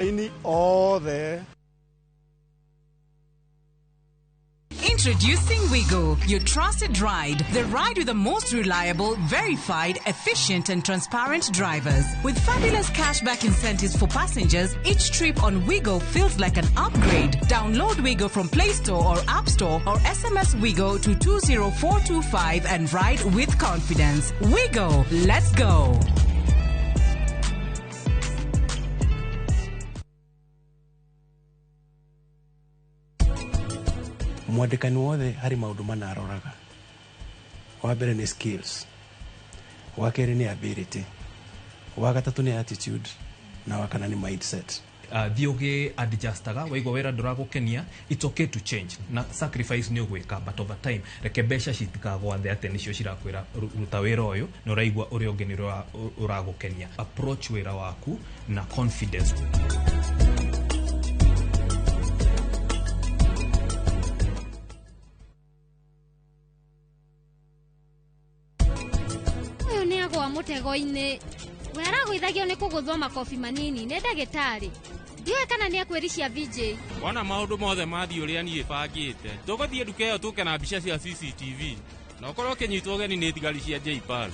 Aini othe. Introducing Wigo, your trusted ride. The ride with the most reliable, verified, efficient, and transparent drivers. With fabulous cashback incentives for passengers, each trip on Wigo feels like an upgrade. Download Wigo from Play Store or App Store or SMS Wigo to 20425 and ride with confidence. Wigo, let's go. Mwandĩkani wothe harĩ maũndũ mana aroraga. Wa mbere nĩ skills, wa kerĩ nĩ ability, wa gatatũ nĩ attitude na wa kana nĩ mindset. Thiĩ ũgĩ adjustaga waigua wĩra ndũragũkenia, it's okay to change na sacrifice nĩ ũgwĩka, but over time reke mbeca citikagwathe atĩ nĩcio cirakwĩra ruta wĩra ũyũ na ũraigua ũrĩa ũngĩ nĩ ũragũkenia. Approach wĩra waku na confidence. Ũyũ nĩ agwa mũtego-inĩ. We aragũithagio nĩ kũgũthwo makobi manini nĩ ndagĩtarĩ. Ndiũĩ kana nĩ akwĩricia VJ. Wona maũndũ mothe mathiĩ ũrĩa niĩ bangĩte, tũgũthiĩ nduka ĩyo tũke na mbica cia CCTV na ũkorwo ũkĩnyitwo ũgeni nĩ thigari cia JPAL.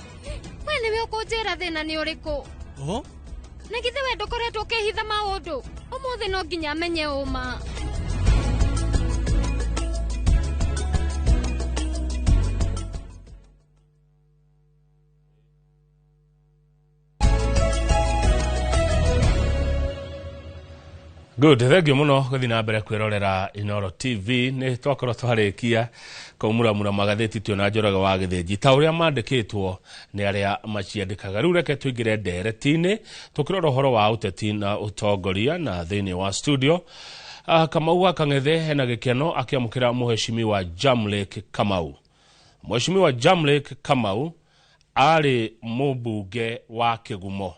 We nĩwe ũkũnjĩra thĩna nĩ ũrĩkũ? Oho. Na githĩ we ndũkoretwo ũkĩhitha maũndũ? Ũmũthĩ no nginya menye ũma. Good, thank you muno guthi na mbere kwirorera Inoro TV. Ni twakorwo twarikia kumuramura magatheti tuona Njoroge wa Githinji ta uria mandikitwo ni aria maciandikaga. Riu reke tuingire ndereti-ini tukirora uhoro wa uteti na utongoria, na thiini wa studio Kamau wa Kang'ethe hena gikeno akiamukira Mheshimiwa Jamlek Kamau. Mheshimiwa Jamlek Kamau ari mubunge wa Kigumo.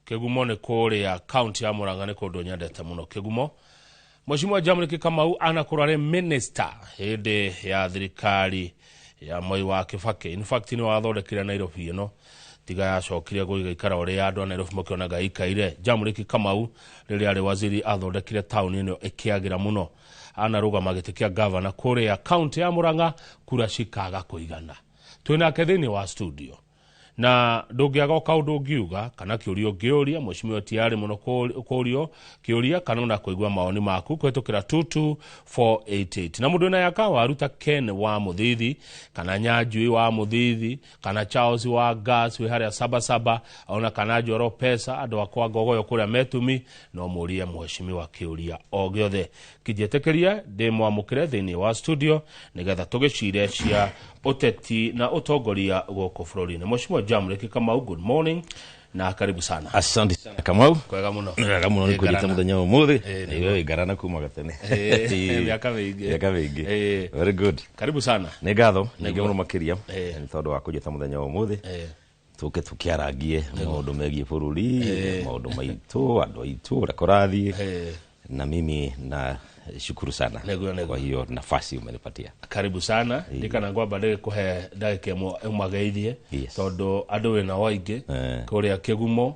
Kigumo nĩ kũrĩa kaunti ya Murang'a, nĩ kũndũ nyendete mũno Kigumo. Mheshimiwa Jamlek Kamau anakorwo arĩ minister hĩndĩ ya thirikari ya Moi wa Kibaki. In fact nĩ wathondekire Nairobi ĩno, tiga yacokire gũgĩikara ũrĩa andũ a Nairobi makĩonaga ĩikaire. Jamlek Kamau rĩrĩa arĩ waziri athondekire taũni ĩno ĩkĩagĩra mũno. Anarũgama gĩtĩ kĩa gavana kũrĩa kaunti ya Murang'a, kura cikaga kũigana. Twĩnake thĩinĩ wa studio na ndũngĩaga kaũndũ ũngiuga kana kĩũria ũngĩũria mheshimiwa tiarĩ mũno kũũrio kĩũria kana ona kũigua maoni maku kũhetũkĩra 22488. Na mũndũ wĩna yaka waruta Ken wa Mũthithi kana Nyanjui wa Mũthithi kana Charles wa Gas wĩ harĩa Sabasaba ona kana Njoro Pesa andũ akwa Ngogoyo kũrĩa Metumi, no mũrie mheshimiwa kĩũria o gĩothe. Kĩnjĩtĩkĩrie ndĩmwamũkĩre thĩinĩ wa studio nĩgetha tũgĩcire cia ũteti na ũtongoria gũkũ bũrũri-inĩ. Mheshimiwa Jamlek Kamau, good morning na karibu sana. Asante sana Kamau. Kwega muno. Wega muno nĩ kũnyita mũthenya wa ũmũthĩ. Nĩ wĩ ngarana kuma gatene. Miaka mĩingĩ. Miaka mĩingĩ. Very good. Karibu sana. Nĩ ngatho nyingĩ mũno makĩria nĩ tondũ wa kũnjĩta mũthenya wa ũmũthĩ. Tũke tũkĩarangie maũndũ megiĩ bũrũri, maũndũ maitũ, andũ aitũ, ũrĩa kũrathiĩ. Na mimi na shukuru sana kwa hiyo nafasi umenipatia. Karibu sana. Ndikana ngwamba ndĩgĩkũhe ndagĩka ĩmwe ũmageithie tondũ andũ wĩna waingĩ kũrĩa Kĩgumo,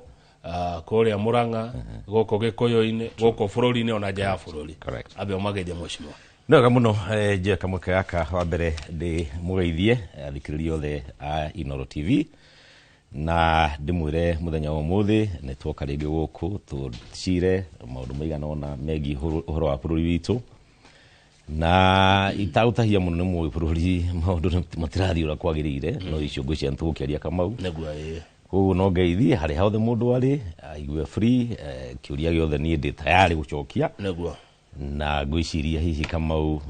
kũrĩa Murang'a, gũkũ Gĩkũyũ-inĩ, gũkũ bũrũri-inĩ ona nja ya bũrũri. Ambe ũmageithie mheshimiwa. Nĩ wega mũno, njoe kamweke gaka wa mbere ndĩmũgeithie athikĩrĩria othe a Inoro TV na ndĩmwĩre mũthenya wa ũmũthĩ nĩ twoka rĩngĩ gũkũ tũcire maũndũ maigana ũna megiĩ ũhoro wa bũrũri witũ, na itagũtahia mũno nĩ mũĩ bũrũri maũndũ matirathiĩ ũrĩa kwagĩrĩire, no icio ngwĩciria nĩ tũgũkĩaria Kamau. Nĩguo, ĩĩ. Koguo no ngeithie harĩa hothe mũndũ arĩ aigue free, kĩũria gĩothe niĩ ndĩ tayari gũcokia. Nĩguo. Na ngwĩciria hihi Kamau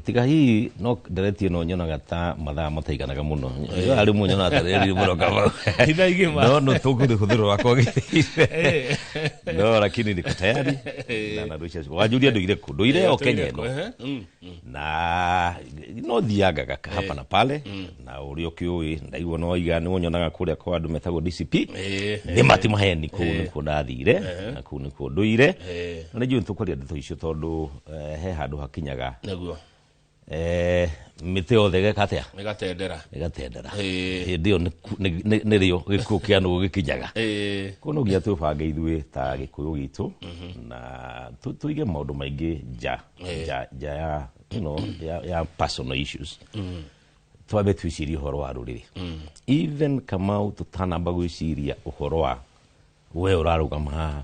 tiga hihi no ndereti ĩno nyonaga ta mathaa mataiganaga mũno. Harĩ mũndũ nyonaga ta rĩrĩ mũno Kamau. Ithaa igima. No no tũkũhũthĩra wakwa gĩthĩire. No lakini niko tayari. Na narusha. Wanjuria nduire kũ? Nduire o Kenya ĩno. Na no thiangaga hapa na pale. Na ũrĩa ũkĩũĩ ndaigua no iga nĩ nyonaga kũrĩa kwa andũ metagwo DCP. Nĩ mati maheni kũu nĩkuo ndathire na kũu nĩkuo nduire. Na nĩ njũĩ nĩtũkwaria ndeto icio tondũ he handũ hakinyaga. Nĩguo. Mĩtĩ yothe ĩgeka atĩa? Ĩgatendera. Ĩgatendera. Hĩndĩ ĩyo nĩrĩo gĩkuũ kĩa nũgũ gĩkinyaga. Koguo no nginya twĩbange ithuĩ ta gĩkũyũ gitũ na tũige maũndũ maingĩ nja nja ya ya personal issues. Twambe twĩcirie ũhoro wa rũrĩrĩ. Even Kamau, tũtanamba gwĩciria ũhoro wa we ũrarũgama haha,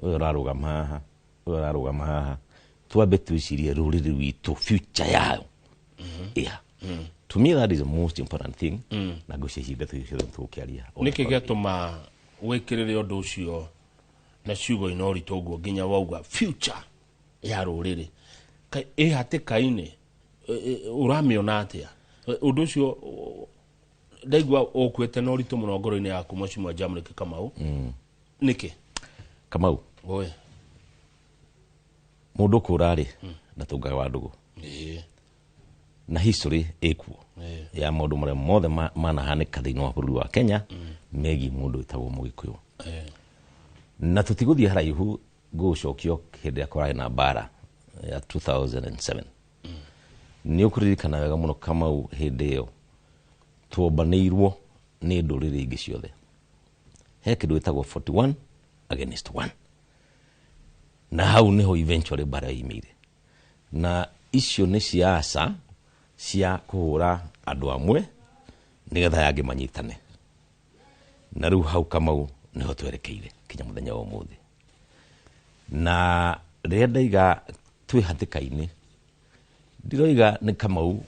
we ũrarũgama haha, we ũrarũgama haha, twambe twĩcirie rũrĩrĩ rwitũ, future yayo. Yeah. To me that is the most important thing. Na ngwĩciria ihinda tũgĩciothe tũgũkĩaria. Nĩkĩ gĩatũma wĩkĩrĩre ũndũ ũcio na ciugo ina ũritũ ũguo nginya wauga future ya rũrĩrĩ ĩ hatĩka-inĩ, ũramĩona atĩa ũndũ ũcio? Ndaigua ũkuĩte na ũritũ mũno ngoro-inĩ yaku, Mheshimiwa Jamrick Kamau. Nĩkĩ? Kamau, Oe. Mũndũ kũra rĩ ndatũngaga wa ndũgũ na history ĩkuo ya maũndũ marĩa mothe manahanĩka thĩinĩ wa bũrũri wa Kenya megiĩ mũndũ wĩtagwo Mũgĩkũyũ. Na tũtigũthiĩ haraihu, ngũgũcokio hĩndĩ ĩrĩa kũrarĩ na mbara ya 2007. Nĩ ũkũririkana wega mũno, Kamau, hĩndĩ ĩyo tuombanĩirwo nĩ ndũrĩrĩ ingĩ ciothe he kĩndũ gĩtagwo 41 against 1, na hau nĩho eventually mbara yoimĩire, na icio nĩ ciaca cia kũhũra andũ amwe nĩgetha yangĩ manyitane. Na rĩu hau, Kamau, nĩho twerekeire kinya mũthenya wa ũmũthĩ. Na rĩrĩa ndaiga twĩ hatĩka-inĩ, ndiroiga nĩ Kamau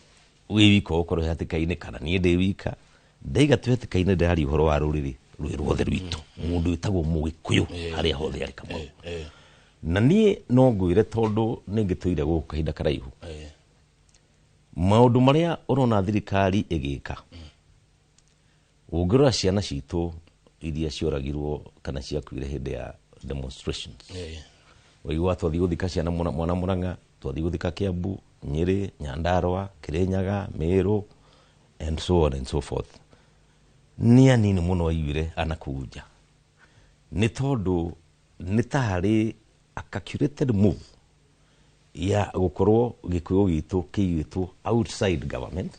wĩ wika ũkorwo wĩ hatĩka-inĩ kana niĩ ndĩ wika. Ndaiga twĩ hatĩka-inĩ, ndĩraria ũhoro wa rũrĩrĩ rwĩ ruothe rwitũ, mũndũ wĩtagwo Mũgĩkũyũ harĩa hothe arĩ, Kamau. Na niĩ no ngwĩre, tondũ nĩ ngĩtũire gũkũ kahinda karaihu, maũndũ marĩa ũrona thirikari ĩgĩka, ũngĩrora ciana citũ iria cioragirwo kana ciakuire hĩndĩ ya demonstrations, waigua twathiĩ gũthika ciana mwana Mũrang'a, twathiĩ gũthika Kiambu, Nyĩrĩ, Nyandarũa, Kĩrĩnyaga, Mĩrũ and so on and so forth, nĩ anini mũno waiguire anakũu nja, nĩ tondũ nĩ ta harĩ a calculated move ya gũkorwo gĩkũyũ gitũ kĩigĩtwo outside government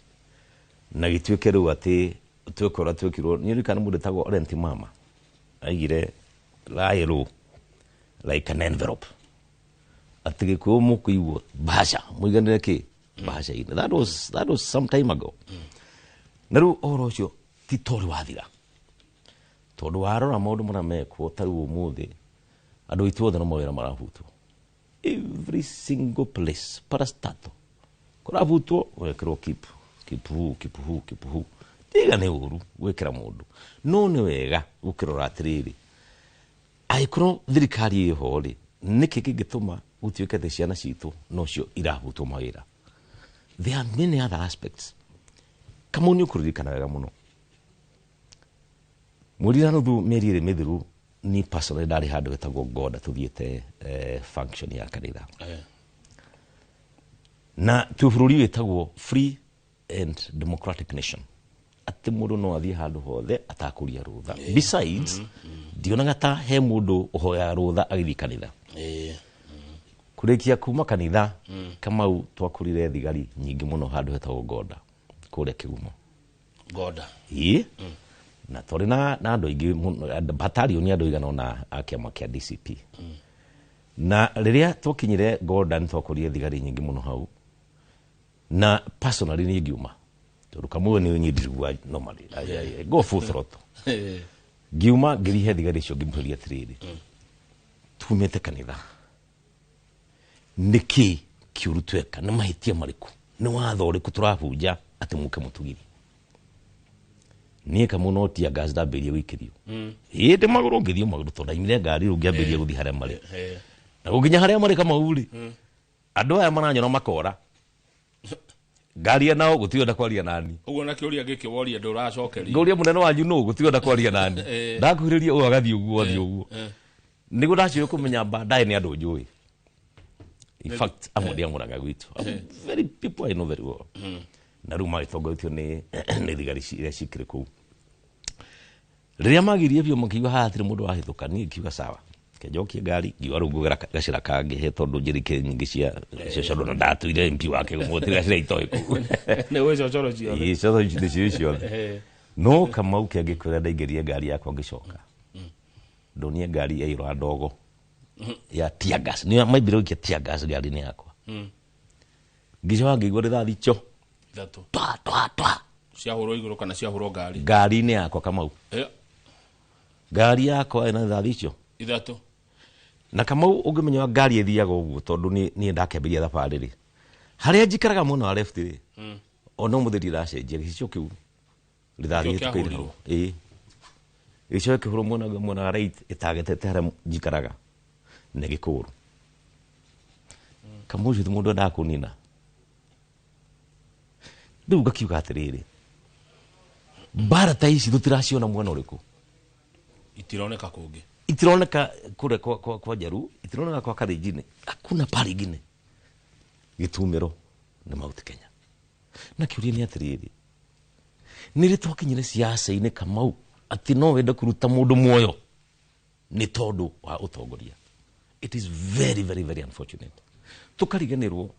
na gĩtuĩke rĩu atĩ twekora twekirwo. Nĩ ririkana mũndũ etagwo Orenti Mama aigire lie low like an envelope, atĩ gĩkũyũ mũkũigwo bahasha mũiganĩre kĩ bahasha-inĩ. That was some time ago. Na rĩu ũhoro ũcio ti torĩ wathira, tondũ warora maũndũ marĩa mekwo ta rĩu ũmũthĩ, andũ aitũ othe no mawĩra marabutwo, every single place, parastatal kũrabutwo, gwekĩrwo keep keep who, keep who, keep who. Tiga nĩ ũru gwĩkĩra mũndũ, no nĩ wega gũkĩrora atĩrĩrĩ, angĩkorwo thirikari ĩho rĩ, nĩkĩ kĩngĩtũma gũtuĩke atĩ ciana citũ nocio irabutwo mawĩra? There are many other aspects. Kamau, nĩ ũkũririkana wega mũno, mweri na nuthu, mĩeri 2 mĩthiru, ni personally ndarĩ handũ hetagwo Ngoda, tũthiĩte function ya kanitha. Na twĩ bũrũri wĩtagwo free and democratic nation, atĩ mũndũ no athiĩ handũ hothe atakũria rũtha. Besides, ndionaga ta he mũndũ ũhoyaga rũtha agĩthiĩ kanitha. Kũrĩkia kuma kanitha, Kamau, twakũrire thigari nyingĩ mũno handũ hetagwo Ngoda kũrĩa Kĩgumo. Ngoda. Ĩĩ, na twarĩ na andũ aingĩ mũno, batalioni andũ igana ũna a kĩama kĩa DCP. Na rĩrĩa twakinyire Ngoda, nĩ twakũrire thigari nyingĩ mũno hau, na personally niĩ ngiuma, tondũ kamwe nĩ niĩ ndirigua normally I go full throttle. Ngiuma ngĩrihe thigari icio, ngĩmũria atĩrĩrĩ, tumĩte kanitha, nĩkĩ kĩũru tweka? Nĩ mahĩtia marĩkũ? Nĩ watho ũrĩkũ tũrabunja atĩ mũke mũtũgirie? Niĩ kamwe no tia gas ndambĩrĩrie gũikĩrio ĩĩ ndĩ magũrũ, ngĩthiĩ magũrũ tondũ ndaimire ngari, rĩu ngĩambĩrĩria gũthiĩ harĩa marĩ. Na gũkinya harĩa marĩ, Kamau rĩ, andũ aya maranyona makora ngaria nao, gũtirĩ kwaria nani. Ũguo na kĩũria gĩkĩ woria ndũracokerio. Ngũria mũnene wanyu nũ, gũtirĩ kwaria nani. Ndakuhĩrĩria ũyũ agathiĩ ũguo, athiĩ ũguo, nĩguo ndacio kũmenya baadaye nĩ andũ njũĩ. In fact, amwe ndĩ amũraga gwitũ. I'm very people I know very well. Na rĩu magĩtongoretio nĩ thigari iria cikĩrĩ kũu, rĩrĩa magirie biũ makiuga haha hatirĩ mũndũ wahĩtũka, niĩ ngiuga sawa. Njokie ngari ngiuga rĩu ngũgera gacĩra kangĩ he tondũ njĩrĩ nyingĩ cia cocoro na ndatuire MP wake gũtirĩ gacĩra itoĩ kũu. Nĩ gwĩ cocoro ciothe. Ĩĩ, cocoro nĩcio ciothe. No Kamau kĩangĩkwĩra ndaingĩrire ngari yakwa ngĩcoka, ndonire ngari yaiyũra ndogo ya tear gas, nĩ maimbire gũikia tear gas ngari-inĩ yakwa. Ngĩcoka ngĩigua rĩthathi cho ithatũ twa twa twa ciahũrwo igũrũ kana ciahũrwo ngari ngari-inĩ yakwa. Kamau, ngari yakwa ĩna rĩthathi icio ithatũ. Na Kamau, ũngĩmenya ngari ĩthiaga ũguo, tondũ niĩ ndakĩambĩrĩria thabarĩ rĩ, harĩa njikaraga mwena wa left rĩ, ona ũmũthĩ ndiracenjia gĩcicio kĩu rĩthathi Kĩo rĩtũkĩire hau. Ĩĩ, gĩcicio kĩhũrwo mwena wa right ĩtagetete harĩa njikaraga nĩ gĩkũrũ. Kamau, ũcio ti mũndũ endaga kũnina. Rĩu ngakiuga atĩrĩrĩ, mbara ta ici tũtiraciona mwena ũrĩkũ? Itironeka kũngĩ. Itironeka kũrĩa kwa Njaru, itironeka kwa Kalenjin, hakuna pale ingine. Gĩtumĩro nĩ Mount Kenya. Na kĩũria nĩ atĩrĩrĩ, nĩ rĩ twakinyire siasa-inĩ, Kamau, atĩ no wende kũruta mũndũ muoyo nĩ tondũ wa ũtongoria? It is very very very unfortunate. Tũkariganĩrwo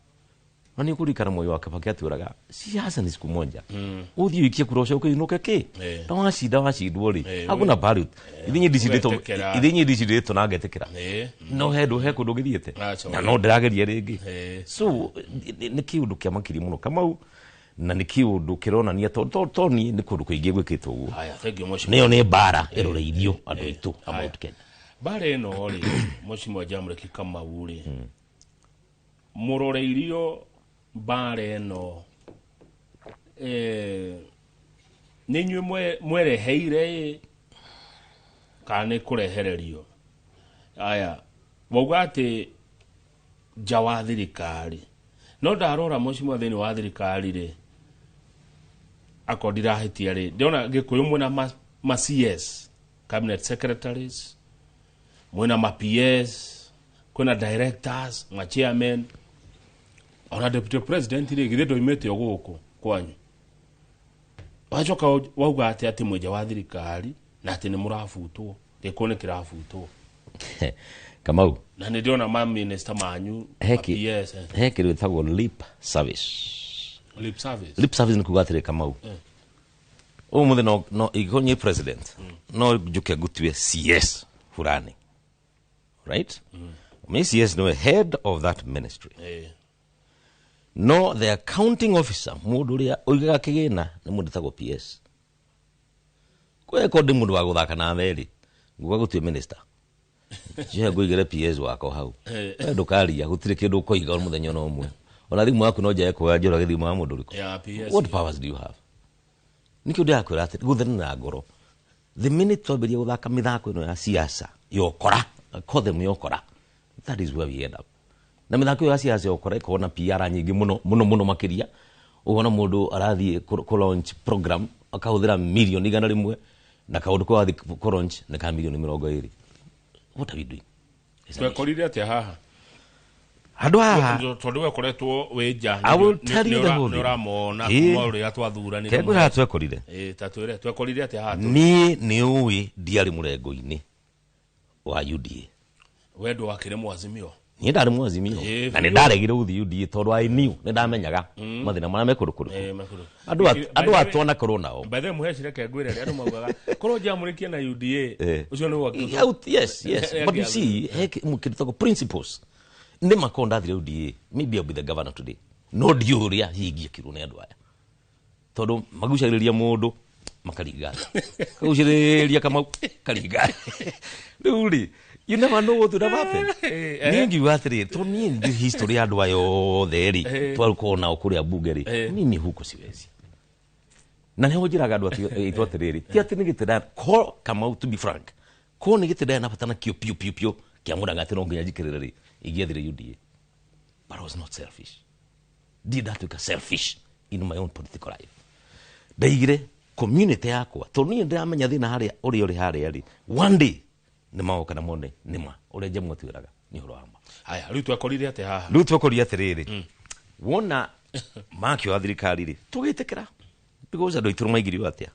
na nĩ ũkũririkana moyo wa Kibaki atwĩraga siasa ni siku moja, ũthiĩ ũikie kura ũcoke ũinũke kĩ na wacinda wacindwo rĩ, hakuna bali ithinyi ndicindĩtwo. Ũgetĩkĩra. Ithinyi ndicindĩtwo na ngetĩkĩra. No he ndũ he kũndũ gĩthiĩte Aca, na no ndĩrageria rĩngĩ. So nĩ kĩũndũ kĩa makiri mũno, Kamau, na nĩ kĩũndũ kĩronania to niĩ nĩ kũndũ kũingĩ gwĩkĩtwo ũguo. Haya, thank you, mheshimiwa. Nĩyo nĩ mbara ĩroreirio andũ aitũ a Mount Kenya. Mbara ĩno rĩ, mheshimiwa Jamreki Kamau rĩ, mũroreirio mbara ĩno, nĩ inyuĩ mwereheire ĩ kana nĩ kũrehererio? Aya wauga atĩ nja wa thirikari, no ndarora, mheshimiwa, thĩinĩ wa thirikari rĩ, akorwo ndirahĩtia rĩ, ndĩrona Gĩkũyũ mwĩna ma CS, cabinet secretaries, mwĩna ma PS, kwĩna directors, ma chairman, ona deputy president rĩ, githĩ ndoimĩte o gũkũ kwanyu? Wacoka wauga atĩ mwenja wa thirikari na atĩ nĩ mũrabutwo, gĩkũ nĩ kĩrabutwo. Kamau, Na nĩ ndĩrona ma minister manyu, he ma PS, he kĩndũ gĩtagwo lip service. Lip service. Lip service nĩ kuga atĩrĩ, Kamau, ũmũthĩ no ingĩkorwo niĩ president no njũke ngũtue CS fulani, right? Me CS nĩwe head of that ministry, no the accounting officer, mũndũ ũrĩa ũigaga kĩgĩna, nĩ mũndũ etagwo PS. Kweko ndĩ mũndũ wa gũthaka na therĩ, nguga gũtue minister njoe ngũigĩre PS wakwa hau. We ndũkaria, gũtirĩ kĩndũ ũkoiga mũthenya ona ũmwe, ona thimũ yaku no njage kuoya njũrage thimũ ya mũndũ ũrĩkũ. Ya PS. What powers do you have? Nikĩo ndĩrakwĩra atĩ gũthena na ngoro, the minute twambĩrĩria gũthaka mĩthako ĩno ya siasa yokora, call them yokora, that is where we end up. Na mĩthako ĩyo ya siasa yokora ĩkoragwo na PR nyingĩ mũno mũno mũno makĩria. Ũkona mũndũ arathiĩ kũ launch program akahũthĩra mirioni 100, na kaũndũ kau athiĩ kũ launch nĩ ka mirioni 20. What are we doing? Twekorire atĩa haha? Handũ haha Tondũ wekoretwo wĩ nja. I will tell you the whole thing. Nĩ ũramona kuma ũrĩa twathuranire. Kengwĩra haha twekorire. Ta twĩre twekorire atĩa haha. Niĩ nĩ ũĩ ndiarĩ mũrengo-inĩ wa UDA. We ndwakĩrĩ mwazimio? Niĩ ndarĩ mwazimio na nĩ ndaregire gũthiĩ UDA tondũ I knew, nĩ ndamenyaga mathĩna marĩa me kũndũ kũrĩkũ. Mekũrũ. Andũ atwana korwo nao. By the way, mũhecire kengwĩre rĩ, andũ maugaga korwo njamũrĩkie na UDA ũcio nĩ Out, yes. But you see, he kĩndũ tagwo principles. Nĩ makorwo ndathire UDA, maybe I'll be the governor today, no ndiũĩ ũrĩa ingĩekirwo nĩ andũ aya, tondũ magucagĩrĩria mũndũ makaringa, kagucĩrĩria Kamau karinga. Rĩu rĩ, you never know what would have happened. Niĩ ngiuga atĩrĩrĩ, tondũ niĩ ndi history ya andũ aya othe rĩ, twarũkorwo nao kũrĩa bunge rĩ, mimi huko siwezi. Na nĩho njĩraga andũ aitũ atĩrĩrĩ, ti atĩ nĩ gĩtĩ ko Kamau, to be frank, ko nĩ gĩtĩ ndarĩ na bata nakĩo piũ piũ piũ kĩa mũranga atĩ no nginya njikĩrĩre rĩ, ingĩathire UDA. But I was not selfish. Ndirĩ ndatuĩka selfish in my own political life. Ndaigire community yakwa, tondũ niĩ ndĩramenya thĩna harĩa ũrĩa ũrĩ harĩa rĩ, one day nĩ magoka na mone nĩma ũrĩa njamũ atwĩraga nĩ ũhoro wa ma. Haya, rĩu twekorire atĩa haha? Rĩu twekorire atĩrĩrĩ, wona makĩoya thirikari rĩ, tũgĩtĩkĩra because andũ aitũ nĩmaigĩrio atĩa,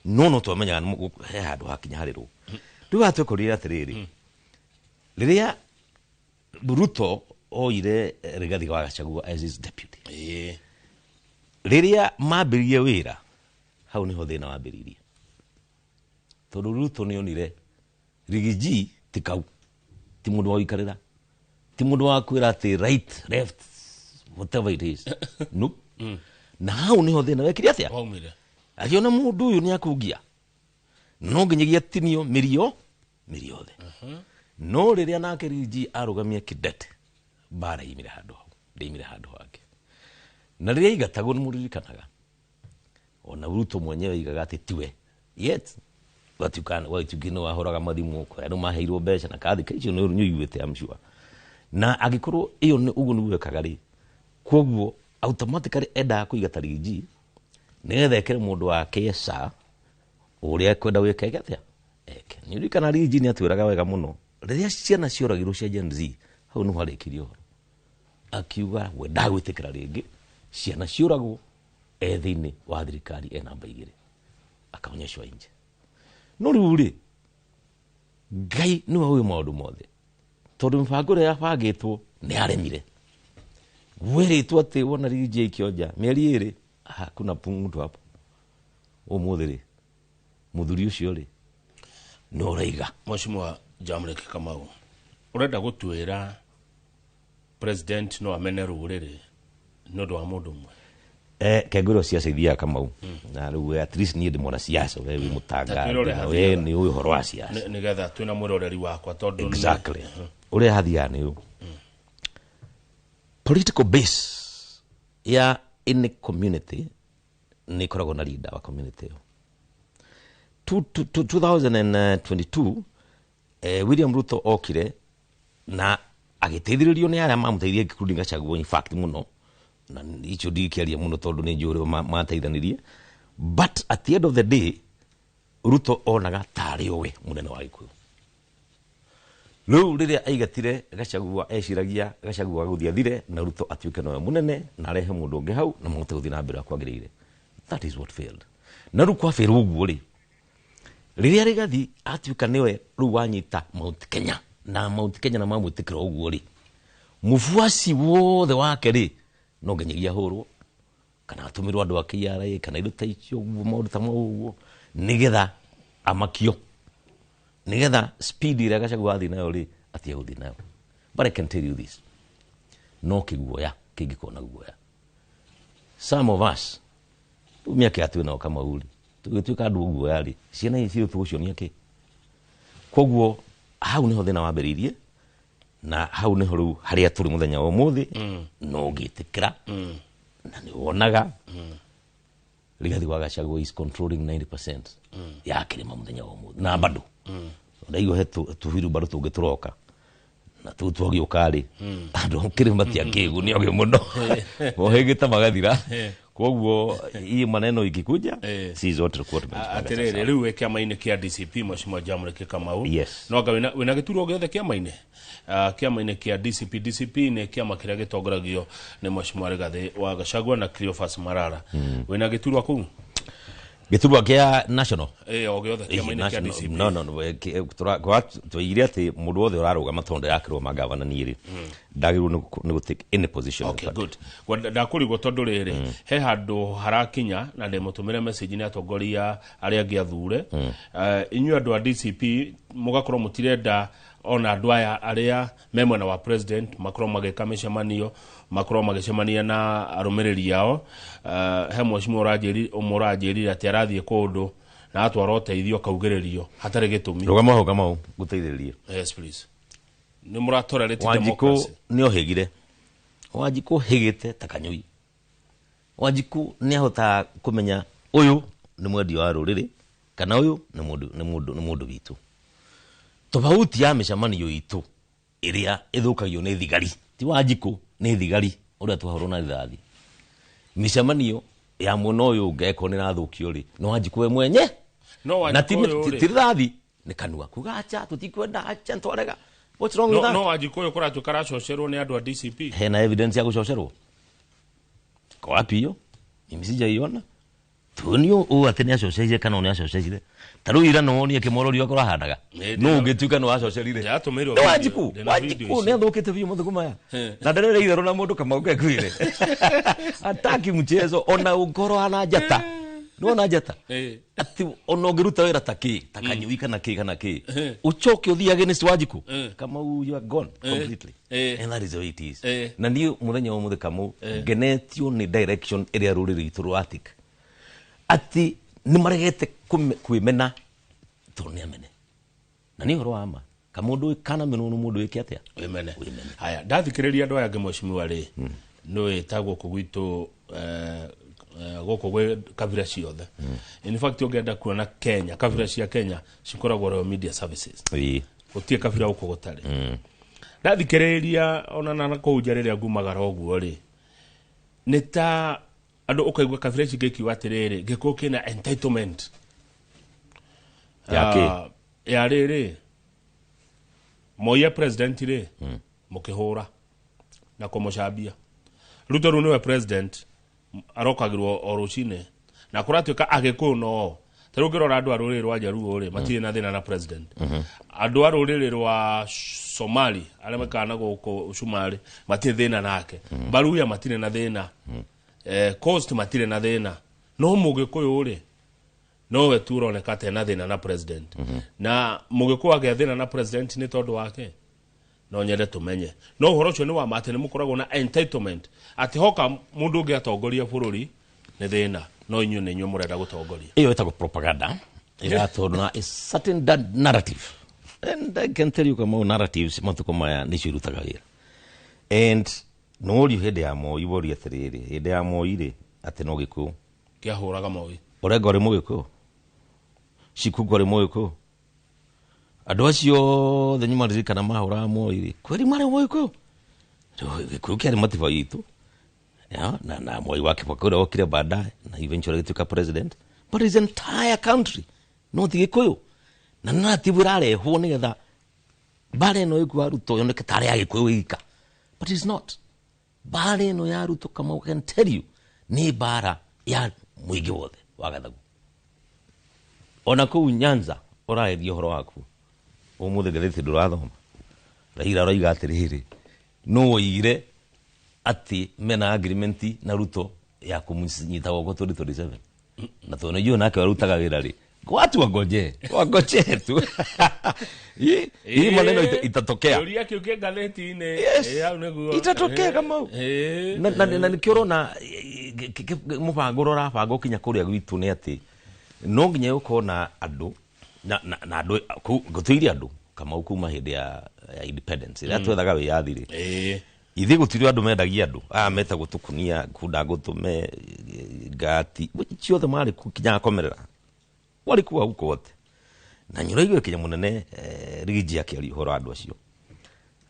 no twamenyaga he handũ hakinya harĩrwo. Rĩu haha twekorire atĩrĩrĩ, Rĩrĩa Ruto oire Rigathi wa Gachagua as his deputy, rĩrĩa mambĩrĩrie wĩra, hau nĩho thĩna wambĩrĩirie, tondũ Ruto nĩonire Riggy G ti kau, ti mũndũ wa gũikarĩra, ti mũndũ wa kwĩra atĩ right, left, whatever it is, no. Na hau nĩho thĩna wekire atĩa? Waumire. Akĩona mũndũ ũyũ nĩ akungia, no nginyagia tinio mĩrio mĩri yothe. No rĩrĩa nake Riggy G arũgamia kidete, mbara imire handũ hau, ndĩimire handũ hangĩ. Na rĩrĩa aigatagwo, nĩ mũririkanaga ona Ruto mwenyewe aigaga atĩ tiwe, yet watuĩka nĩ wahũraga mathimũ kũrĩa andũ maheirwo mbeca na kathi icio nĩ ũiguĩte, I'm sure. Na angĩkorwo ĩyo nĩ ũguo nĩguo ekaga rĩ, koguo automatically endaga kũigata Riggy G nĩgetha ekĩre mũndũ wake ca ũrĩa ekwenda gwĩka eke atĩa eke. Nĩ ũririkana Riggy G nĩ atwĩraga wega mũno rĩrĩa ciana cioragirwo cia Gen Z, hau nĩho arĩkirie ũhoro, akiuga we ndagwĩtĩkĩra rĩngĩ ciana ciũragwo e thĩinĩ wa thirikari e namba 2, akaonyeshwa nje. No rĩu rĩ, Ngai nĩwe ũĩ maũndũ mothe, tondũ mĩbango ĩrĩa yabangĩtwo nĩ yaremire. Gwĩrĩtwo atĩ wona Riggy G aikio nja mĩeri 2, hakuna mtu hapo. Ũmũthĩ rĩ, mũthuri ũcio rĩ no ũraiga. Mheshimiwa Jamlek Kamau, ũrenda gũtwĩra president no amene rũrĩrĩ nĩ ũndũ wa mũndũ ũmwe? Kengwĩrwo ciaca ithiaga Kamau, na rĩu at least niĩ ndĩ mwana siasa, we wĩ mũtangathi Ta twĩre ũrĩa na we hathiaga. nĩ ũĩ ũhoro wa siasa. Nĩgetha twĩna mwĩroreri wakwa tondũ Exactly, ũrĩa hathiaga nĩ ũũ: political base ya any community nĩ ĩkoragwo na leader wa community ĩyo. 2022 William Ruto okire na agĩteithĩrĩrio nĩ arĩa mamũteithirie, including Gachagua, in fact mũno, na icio ndingĩkĩaria mũno tondũ nĩ njũĩ ũrĩa mateithanirie, but at the end of the day Ruto onaga tarĩ we mũnene wa Gĩkũyũ. Rĩu rĩrĩa aigatire Gachagua, eciragia Gachagua gũthiĩ athire na Ruto atuĩke nowe mũnene na arehe mũndũ ũngĩ hau na mahote gũthiĩ na mbere ũrĩa kwagĩrĩire. That is what failed. Na rĩu kwabĩrwo ũguo rĩ, rĩrĩa Rigathi atuĩka nĩwe rĩu wanyita Mount Kenya na Mount Kenya na mamwĩtĩkĩra ũguo rĩ, mũbuaci wothe wake rĩ no nginyagia ahũrwo kana atũmĩrwo andũ a KRA kana indo ta icio ũguo, maũndũ ta mau ũguo, nĩgetha amakio, nĩgetha speed ĩrĩa Gachagua athiĩ nayo rĩ atige gũthiĩ nayo. But I can tell you this, no kĩguoya kĩngĩkorwo na guoya, some of us rĩu mĩaka ya twĩ nao Kamau rĩ, tũgĩtuĩka andũ guoya rĩ, ciana ici citũ tũgũcionia kĩ? Koguo hau nĩho thĩna wambĩrĩirie, na hau nĩho rĩu harĩa tũrĩ mũthenya wa ũmũthĩ. No ũngĩtĩkĩra na nĩ wonaga Rigathi wa Gachagua is controlling 90% ya kĩrĩma mũthenya wa ũmũthĩ, na bado ndaigua he tũbiru bado tũngĩ tũroka na tũu twagĩũka rĩ, andũ kĩrĩma ti akĩgu nĩ ogĩ mũno mohĩgĩte magathira. Koguo hii maneno ikikuja, si zote tulikuwa tumejipanga. Atĩrĩrĩ, Sasa. Rĩu wĩ kĩama-inĩ kĩa DCP, Mheshimiwa Jamlek Kamau. Yes. No anga wĩna gĩturwa gĩothe kĩama-inĩ? Kĩama-inĩ kĩa DCP. DCP nĩ kĩama kĩrĩa gĩtongoragio nĩ Mheshimiwa Rigathĩ wa Gachagua na Cleophas Malala. Wĩna gĩturwa kũu? Gĩturwa kĩa national? Ĩ, o gĩothe kĩama-inĩ kĩa DCP. No, twaigire atĩ mũndũ wothe ũrarũgama, tondũ ndĩrakĩrũgama gavana niĩ rĩ, ndagĩrĩirwo nĩ gũ take any position in the Okay, party. good. Ndakũrigwo tondũ rĩrĩ he handũ harakinya na ndĩmũtũmĩre message nĩ atongoria arĩa angĩ athure. Inyuĩ andũ a DCP mũgakorwo mũtirenda ona andũ aya arĩa me mwena wa president makorwo magĩka mĩcemanio, makorwo magĩcemania na arũmĩrĩri ao. He mheshimiwa ũmwe ũranjĩrire atĩ arathiĩ kũndũ na atwara ũteithio akaugĩrĩrio hatarĩ gĩtũmi. Rũgama hau Kamau, ngũteithĩrĩrie. Yes, please. Nĩ mũratolerate Wanjikũ democracy? nĩ ohĩgire. Wanjikũ hĩgĩte ta kanyũi. Wanjikũ nĩ ahotaga kũmenya ũyũ nĩ mwendia wa rũrĩrĩ kana ũyũ nĩ mũndũ witũ. Tofauti ya mĩcemanio itũ ĩrĩa ĩthũkagio nĩ thigari, ti Wanjikũ, nĩ thigari, ũrĩa twahũrwo na rithathi, mĩcemanio ya mwena ũyũ ũngĩ eko nĩ ĩrathũkio rĩ, nĩ Wanjikũ we mwenye. No Na ti Wanjikũ ũyũ ti rĩ rithathi, nĩ kanua kuga acha, tũtikwenda, acha, ntwarega. What's wrong with no, that? no Wanjikũ ũyũ kũratuĩka aracocerwo nĩ andũ a DCP. Hena evidence ya kuchocherwo? Kwa wapi hiyo? Mimi sijaiona. Tuonio ũ atĩ nĩ acocerire kana nĩ acocerire. Ta rĩu ira nĩwonire kĩmorori akorwo ahandaga. No ũngĩtuĩka nĩ wacocerire. Ndĩratũmĩirwo Nĩ video, Wanjiku, ndĩna video Wanjiku ici. nĩ athũkĩte biũ matukũ maya. Na ndarera itherũ na mũndũ Kamau kekwire. Ataki mchezo ona ũngorwo ana njata. Nĩwona njata? Atĩ ona ũngĩruta wĩra ta kĩ, ta kanyui kana kĩ kana kĩ. Ũcoke ũthiĩ against Wanjiku. Kamau you are gone completely. And that is the way it is. Na niĩ mũthenya wa ũmũthĩ Kamau ngenetio nĩ direction ĩrĩa rũrĩrĩ rwitũ rũratik. Atĩ nĩ maregete kwĩmena tondũ nĩ amene. Na nĩ ũhoro wa ma. Kamũndũ kana menwo nĩ mũndũ wĩke atĩa? Wĩmene. Haya, ndathikĩrĩria andũ aya angĩ mheshimiwa rĩ, nĩ wĩta gũkũ gwitũ gũkũ gwĩ kabira ciothe. In fact ũngĩenda kuona Kenya, kabira cia Kenya cikoragwo Royal Media Services. Gũtirĩ kabira gũkũ gũtarĩ. Ndathikĩrĩria ona na kũu nja rĩrĩa ngumagara ũguo rĩ, nĩ ta andũ ũkaigua kabira ici ngĩkiuga atĩrĩrĩ, Gĩkũyũ kĩna entitlement. Ya kĩ? Ya rĩrĩ, Moi president rĩ, mũkĩhũra na kũmũcambia. Ruto rĩu nĩwe president, arokagĩrwo o rũcinĩ na kũratuĩka Agĩkũyũ no ta rĩu ũngĩrora andũ a rũrĩrĩ rwa Jaluo rĩ, matirĩ na thĩna na president. Andũ a rũrĩrĩ rwa Somali arĩa maikaraga na gũkũ Cumarĩ matirĩ thĩna nake. Baruya matirĩ na thĩna. Coast matirĩ na thĩna. No Mũgĩkũyũ rĩ, nowe tu ũroneka ta ena thĩna na president. Na Mũgĩkũyũ agĩa thĩna na president nĩ tondũ wake no nyende tũmenye. No ũhoro ũcio nĩ wa ma atĩ nĩ mũkoragwo na entitlement atĩ hoka mũndũ ũngĩ atongoria bũrũri nĩ thĩna, no inyuĩ nĩ inyuĩ mũrenda gũtongoria. Ĩyo ĩtagwo propaganda ĩratwarwo na a certain narrative. And I can tell you Kamau, narratives matukũ maya nĩcio irutaga wĩra. And nĩworio hĩndĩ ya Moi, worio atĩrĩrĩ, hĩndĩ ya Moi rĩ, atĩ no Gĩkũyũ kĩahũraga Moi. Orengo arĩ Mũgĩkũyũ, Shikungu arĩ Mũgĩkũyũ, andũ acio othe nĩmaririkana mahũraga Moi rĩ, kweri marĩ Mũgĩkũyũ. Gĩkũyũ kĩarĩ matiba itũ. Ya, na Moi wa Kibaki ũrĩa okire baadaye na eventually agĩtuĩka president, but his entire country no ti Gĩkũyũ. Na narrative ĩrarehwo nĩgetha mbara ĩno ĩkuo ya Ruto yoneke tarĩ ya Gĩkũyũ ika, but it's not. Mbara ĩno ya Ruto, Kamau, I can tell you, nĩ mbara ya mũingĩ wothe wa Gathagu. Ona kũu Nyanza ũrageria ũhoro waku ũmũthĩ ngathĩti ndũrathoma, Raila aroiga atĩrĩrĩ, nũ woigire atĩ mena agreement na Ruto ya kũmũnyita guoko 2027 na tondũ nĩnjũĩ nake warutaga wĩra rĩ, watu wangoje wangoje tu hii maneno itatokea. Kĩũria kĩu kĩ ngathĩti-inĩ. Yes. Hau nĩguo. Itatokea Kamau. Na nĩkĩo ũrona mũbango ũrĩa ũrabangwo kinya kũrĩa gwitũ nĩ atĩ no nginya gũkorwo na andũ na andũ gũtũirie andũ Kamau kuma hĩndĩ ya independence ĩrĩa twethaga wĩyathi rĩ. Ithuĩ gũtirĩ andũ mendagia andũ aya metagwo tũkunia kunda ngũtũme ngati ciothe marĩ kinya komerera warĩ kuo hau kote. Na nĩũraigua kinya mũnene Rigiji akĩaria ũhoro wa andũ acio,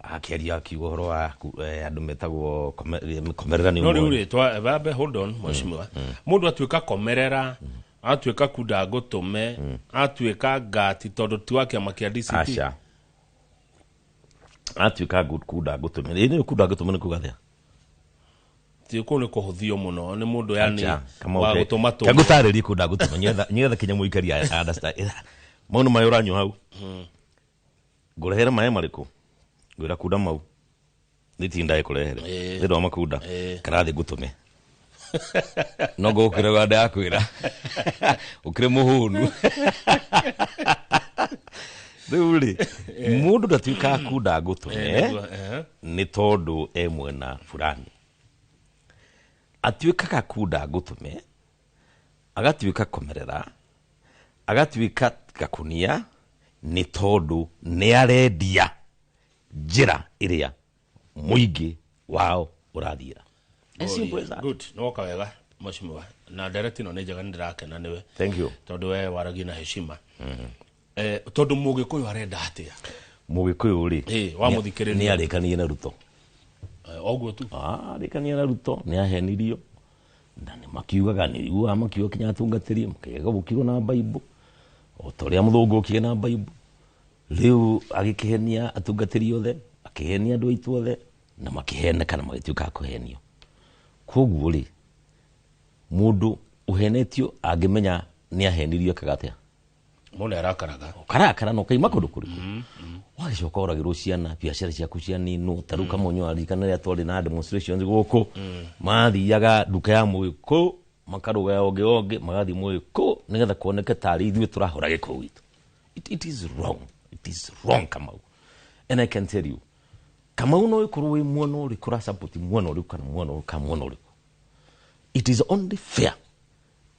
akĩaria akiuga ũhoro wa andũ metagwo komerera nĩ No rĩu ũmwe. rĩ, bambe hold on mheshimiwa. Mũndũ atuĩka komerera, atuĩka kunda ngũtũme, atuĩka ngati tondũ ti wa kĩama kĩa DCP. Aca. Atuĩka kunda ngũtũme. Ĩ nĩ kunda ngũtũme nĩ kuga atĩa? Ti kũu nĩ kũhũthio mũno nĩ mũndũ yani Acha, Kamau, wa gũtũma tũma. Kangũtarĩrie kunda ngũtũme, nĩgetha kinya mũikari a understand. Mau nĩ maĩ ũranyua hau. Ngũrehere maĩ marĩkũ? Ngwĩra kunda mau. Nĩ tinda ĩkũrehere. Nĩ ũndũ wa makunda. Karathi ngũtũme. No ngũkĩre wa ndakwĩra. Ũkĩrĩ mũhũnu. Rĩu rĩ, mũndũ ndatuĩkaga kunda ngũtũme nĩ tondũ e mwena fulani. Atuĩkaga kunda ngũtũme, agatuĩka komerera, agatuĩka gakunia nĩ tondũ nĩ arendia njĩra ĩrĩa mũingĩ wao ũrathiĩra. As simple as that. Good. Nĩ woka wega mheshimiwa. Na ndereti ĩno nĩ njega, nĩ ndĩrakena nĩwe. Thank you. Tondũ we waragia na heshima. Tondũ Mũgĩkũyũ arenda atĩa? Mũgĩkũyũ rĩ, Wa mũthikĩrĩria. nĩ arĩkanire na Ruto. Oguo tu. Arĩkanire na Ruto, nĩ ahenirio. Na nĩ makiugaga, nĩ iguaga makiuga kinya atungatĩri, makĩaga gũkirwo na Bible. O ta ũrĩa mũthũngũ okire na Bible. Rĩu agĩkĩhenia atungatĩri othe, akĩhenia andũ aitũ othe, na makĩheneka na magĩtuĩka a kũhenio. Koguo rĩ, mũndũ Uhenetio angĩmenya nĩ ahenirio ekaga atĩa? Mũndũ arakaraga. Ũkarakara na ũkaima kũndũ kũrĩkũ? Wagĩcoka ũragĩrwo ciana, biacara ciaku cianinwo. Ta rĩu Kamonyo aririkana rĩrĩa twarĩ na demonstrations gũkũ, mathiaga nduka ya Mũgĩkũyũ makarũga ya ũngĩ ũngĩ magathiĩ Mũgĩkũyũ nĩgetha kuoneke tarĩ ithuĩ tũrahũra Gĩkũyũ gitũ. It is wrong. It is wrong, Kamau. And I can tell you, Kamau no ĩkorwo wĩ mwena ũrĩkũ ũrasupport mwena ũrĩkũ kana mwena ũrĩkũ kana mwena ũrĩkũ. It is only fair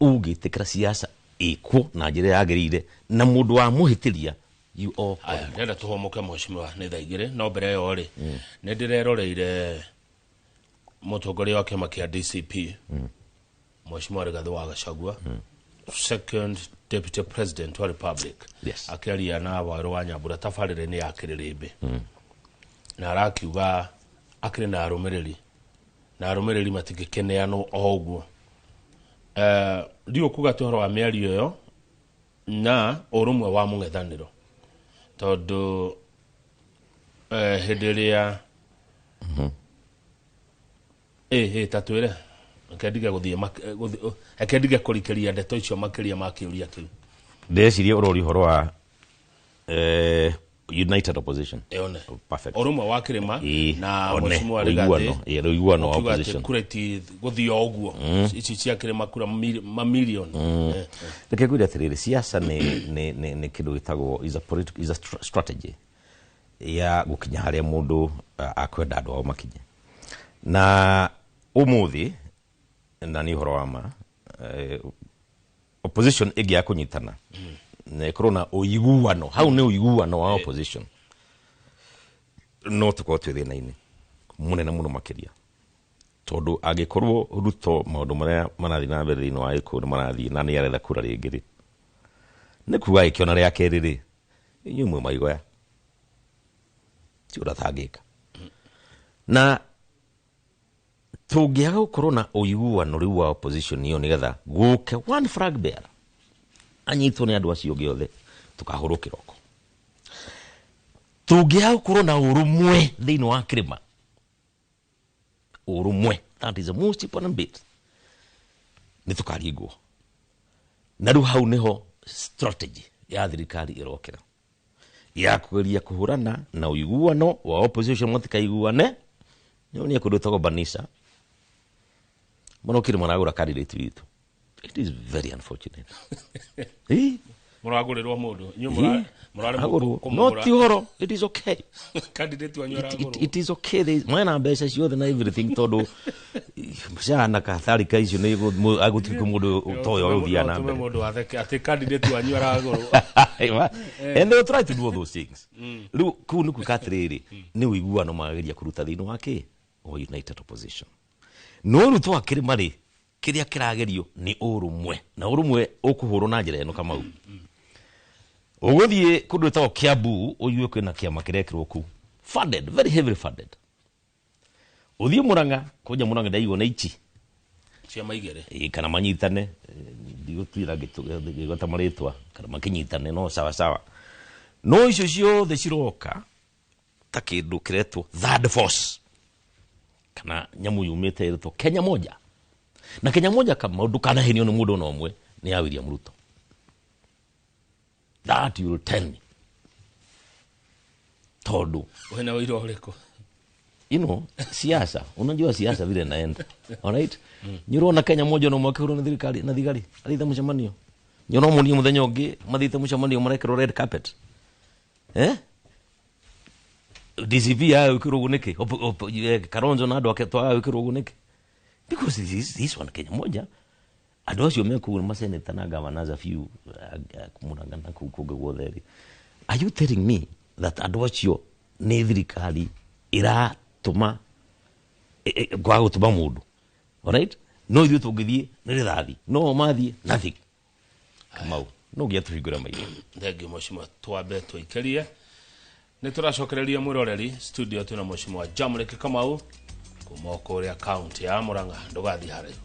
ũngĩtĩkĩra siasa ĩkwo na njĩra yagĩrĩire na mũndũ wa mũhĩtĩria you all. Aya, ndĩrenda tũhũmũke mheshimiwa nĩ thaa 2 no mbere ĩyo rĩ nĩ ndĩreroreire mũtongoria wa kĩama kĩa DCP Mheshimiwa Rigathĩ wa Gachagua, second deputy president wa republic, Yes. akĩaria na Wawerũ wa Nyambura tabarĩra-inĩ ya Kĩrĩrĩmbĩ na arakiuga akĩrĩ na arũmĩrĩri na arũmĩrĩri matingĩkĩneanwo o ũguo. Ndiũ kuga atĩ ũhoro wa mĩario ĩyo na ũrũmwe wa mũng'ethanĩro tondũ hĩndĩ ĩrĩa ta twĩre reke ndige gũthiĩ reke ndige kũrikĩria ndeto icio makĩria ma kĩũria kĩu. Ndĩreciria ũrori ũhoro wa united opposition. One. Perfect. Ũrũmwe wa kĩrĩma na one, mheshimiwa ũiguano, Rigathĩ ũiguano wa ũkiuga atĩ opposition. kura iti gũthiĩ o ũguo ici cia kĩrĩma kura mamirioni. Reke ngwĩre atĩrĩrĩ, siasa nĩ kĩndũ gĩtagwo is a is a strategy ya gũkinya harĩa mũndũ akwenda andũ ao makinye. Na ũmũthĩ na nĩ ũhoro wa ma opposition ĩngĩaga kũnyitana na ĩkorwo na ũiguano, hau nĩ ũiguano wa opposition, no tũkorwo twĩ thĩna-inĩ mũnene mũno makĩria tondũ angĩkorwo Ruto maũndũ marĩa marathiĩ na mbere thĩinĩ wa Gĩkũyũ nĩ marathiĩ na nĩ aretha kura rĩngĩ rĩ, nĩ kuga agĩkĩona rĩa kerĩ rĩ, inyuĩ mwĩ maigoya ti ũrĩa atangĩka. Na tũngĩaga gũkorwo na ũiguano rĩu wa opposition ĩyo nĩgetha gũke one flag bearer anyitwo nĩ andũ acio ũngĩ othe tũkahũrwo kĩroko. Tũngĩaga gũkorwo na ũrũmwe thĩinĩ wa kĩrĩma, ũrũmwe, that is the most important bit, nĩ tũkaringwo. Na rĩu hau nĩho strategy ya thirikari ĩrokĩra ya kũgeria kũhũrana na ũiguano wa opposition matikaiguane. Nyonie kũndũ gwĩtagwo Banisa mũno kĩrĩ maragũra candidate witũ. It is very unfortunate. Mũragũrĩrwo mũndũ inyuĩ mũraremwo Agũrwo. No kũmũgũra. ti ũhoro, it is okay. Candidate wanyu aragũrwo. It is okay. Mena mbeca ciothe na everything tondũ cana katharika icio nĩ agũtuĩka mũndũ toyo ũgũthiaga na Tũme mbere. mũndũ atheke atĩ candidate wanyu aragũrwo. And they will try to do all those things. Rĩu kũu nĩ kuga atĩrĩrĩ, nĩ ũiguano mageria kũruta thĩinĩ wa kĩ? Wa united opposition. No Ruto wa kĩrĩma rĩ, kĩrĩa kĩragerio nĩ ũrũmwe na ũrũmwe ũkũhũrwo na njĩra ĩno Kamau. Ũgũthiĩ kũndũ gwĩtagwo Kiambu ũigue kwĩna kĩama kĩrekĩrwo kũu, funded, very heavily funded. Ũthiĩ Murang'a, kũnja Murang'a ndaigua nĩ ichi ciama igĩrĩ. Kana manyitane, ndigũtuĩra ngĩgweta marĩtwa, kana makĩnyitane no sawa sawa. No icio ciothe ciroka ta kĩndũ kĩretwo third force kana nyamũ yumĩte ĩretwo Kenya Moja. Na Kenya Moja Kamau ndũkanahenio nĩ mũndũ ona ũmwe, nĩ ya William Ruto. That you will tell me. Tondũ wĩna ũira ũrĩkũ? You know, siasa, unajua siasa vile inaenda. All right? Nĩ ũrona Kenya Moja no mwakĩhũrwo nĩ thirikari na thigari athiĩte mũcemanio. Nĩ ũromonia mũthenya ũngĩ mathiĩte mũcemanio marekĩrwo red carpet. DCP yayo ĩkĩrwo ũguo nĩkĩ? Kalonzo na andũ ake twaga ĩkĩrwo ũguo nĩkĩ? Because this one Kenya Moja andũ acio me kũu maseneta na governors a few Murang'a na kũu kũngĩ guothe rĩ. Are you telling me that andũ acio nĩ thirikari ĩratũma kwaga gũtũma mũndũ? Alright? No ithuĩ tũngĩthiĩ nĩ rĩthathi, no o mathiĩ nothing. Kamau, no nginya tũhingũre maitho. Thengiũ mheshimiwa, twambe tũikĩrie. Nĩ tũracokereria mwĩroreri studio twĩna mheshimiwa Jamrick Kamau kuma o kũrĩa kaunti ya Murang'a. Ndũgathiĩ haraihu.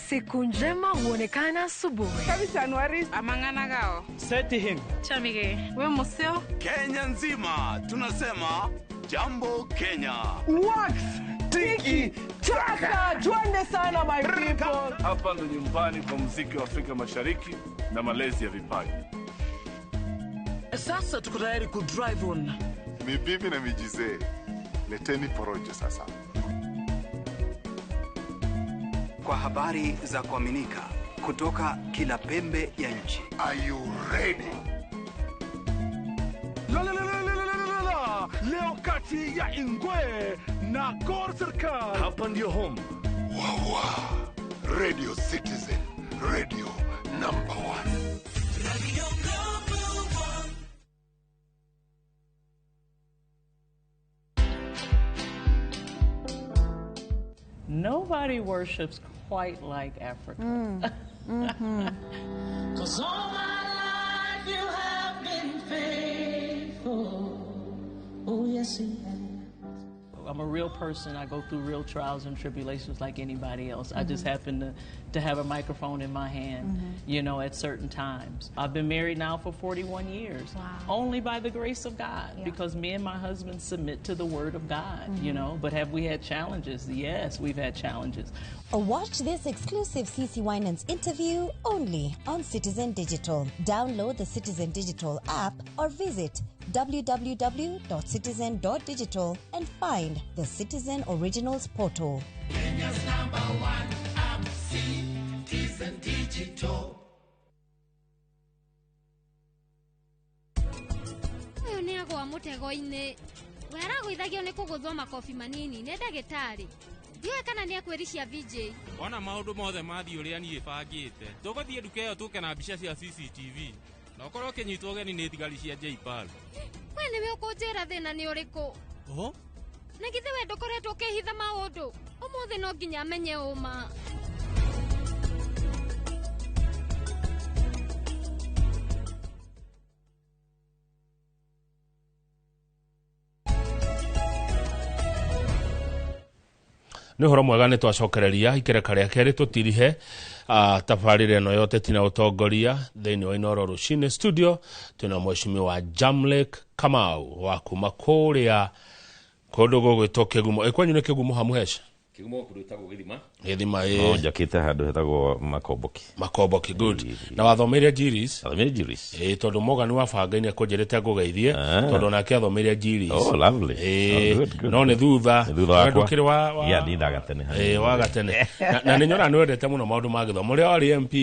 Siku njema huonekana asubuhi. Kenya nzima tunasema jambo Kenya. Wax tiki taka, twende sana my people. Hapa ndo nyumbani kwa muziki wa Afrika Mashariki na malezi ya vipaji. Sasa tuko tayari ku drive on. Mibibi na mijizee, leteni porojo sasa. Kwa habari za kuaminika kutoka kila pembe ya nchi. Are you ready? La la la la la la la. Leo kati ya Ingwe na Gor Serikal. Hapa ndio home. Wawa. Radio Citizen, radio number 1. Radio number 1. Nobody worships quite like Africa. Mm. 'Cause all my life you have been faithful. Oh, yes, he has. I'm a real person. I go through real trials and tribulations like anybody else. I just happen to have a microphone in my hand, you know, at certain times. I've been married now for 41 years. Wow. Only by the grace of God, because me and my husband submit to the word of God, you know. But have we had challenges? Yes, we've had challenges. Watch this exclusive CC Winans interview only on Citizen Digital. Download the Citizen Digital app or visit www.citizen.digital and find the Citizen Originals portal. Kenya's number 1 app, Citizen Digital. Ũyũ nĩ agwa mũtego-inĩ. We aragũithagio nĩ kũgũthwo makobi manini nĩ ndagĩtarĩ. Ndiũĩ kana nĩ akwĩricia VJ. Ona maũndũ mothe mathiĩ ũrĩa niĩ bangĩte. Tũgũthiĩ nduka ĩyo tũke na mbica cia CCTV. Na ũkorwo ũkĩnyitwo ũgeni nĩ thigari cia JPAL. We nĩwe ũkũnjĩra thĩna nĩ ũrĩkũ? Oho. Na githĩ we ndũkoretwo ũkĩhitha maũndũ? Ũmũthĩ no nginya menye ũma. Nĩ ũhoro mwega nĩ twacokereria ikereka rĩa kerĩ tũtirihe tabarĩra ĩno yote tina ũtongoria thĩinĩ wa Inooro rũcinĩ studio twĩna mheshimiwa Jamlek Kamau wa kuma kũrĩa kũndũ gũgwĩtwo Kĩgumo. Kwanyu nĩ Kĩgumo hamuhesha? Kĩgumo kũndũ gwĩtagwo Gĩthima. Gĩthima, ĩĩ. No njakĩte handũ hetagwo Makomboki. Makomboki, good. Na wathomeire Jiris? Wathomeire Jiris. Ĩĩ, tondũ Morgan wa Banga nĩ akũnjĩrĩte ngũgeithie, tondũ nake athomeire Jiris. Oh, lovely. Ĩĩ. Oh, good, good. No nĩ thutha. Nĩ thutha wakwa. Ndũkĩrĩ wa Yeah, niĩ ndagatene. Ĩĩ, wa gatene. Na nĩ nyonaga nĩ wendete mũno maũndũ ma gĩthomo. Ũrĩa warĩ MP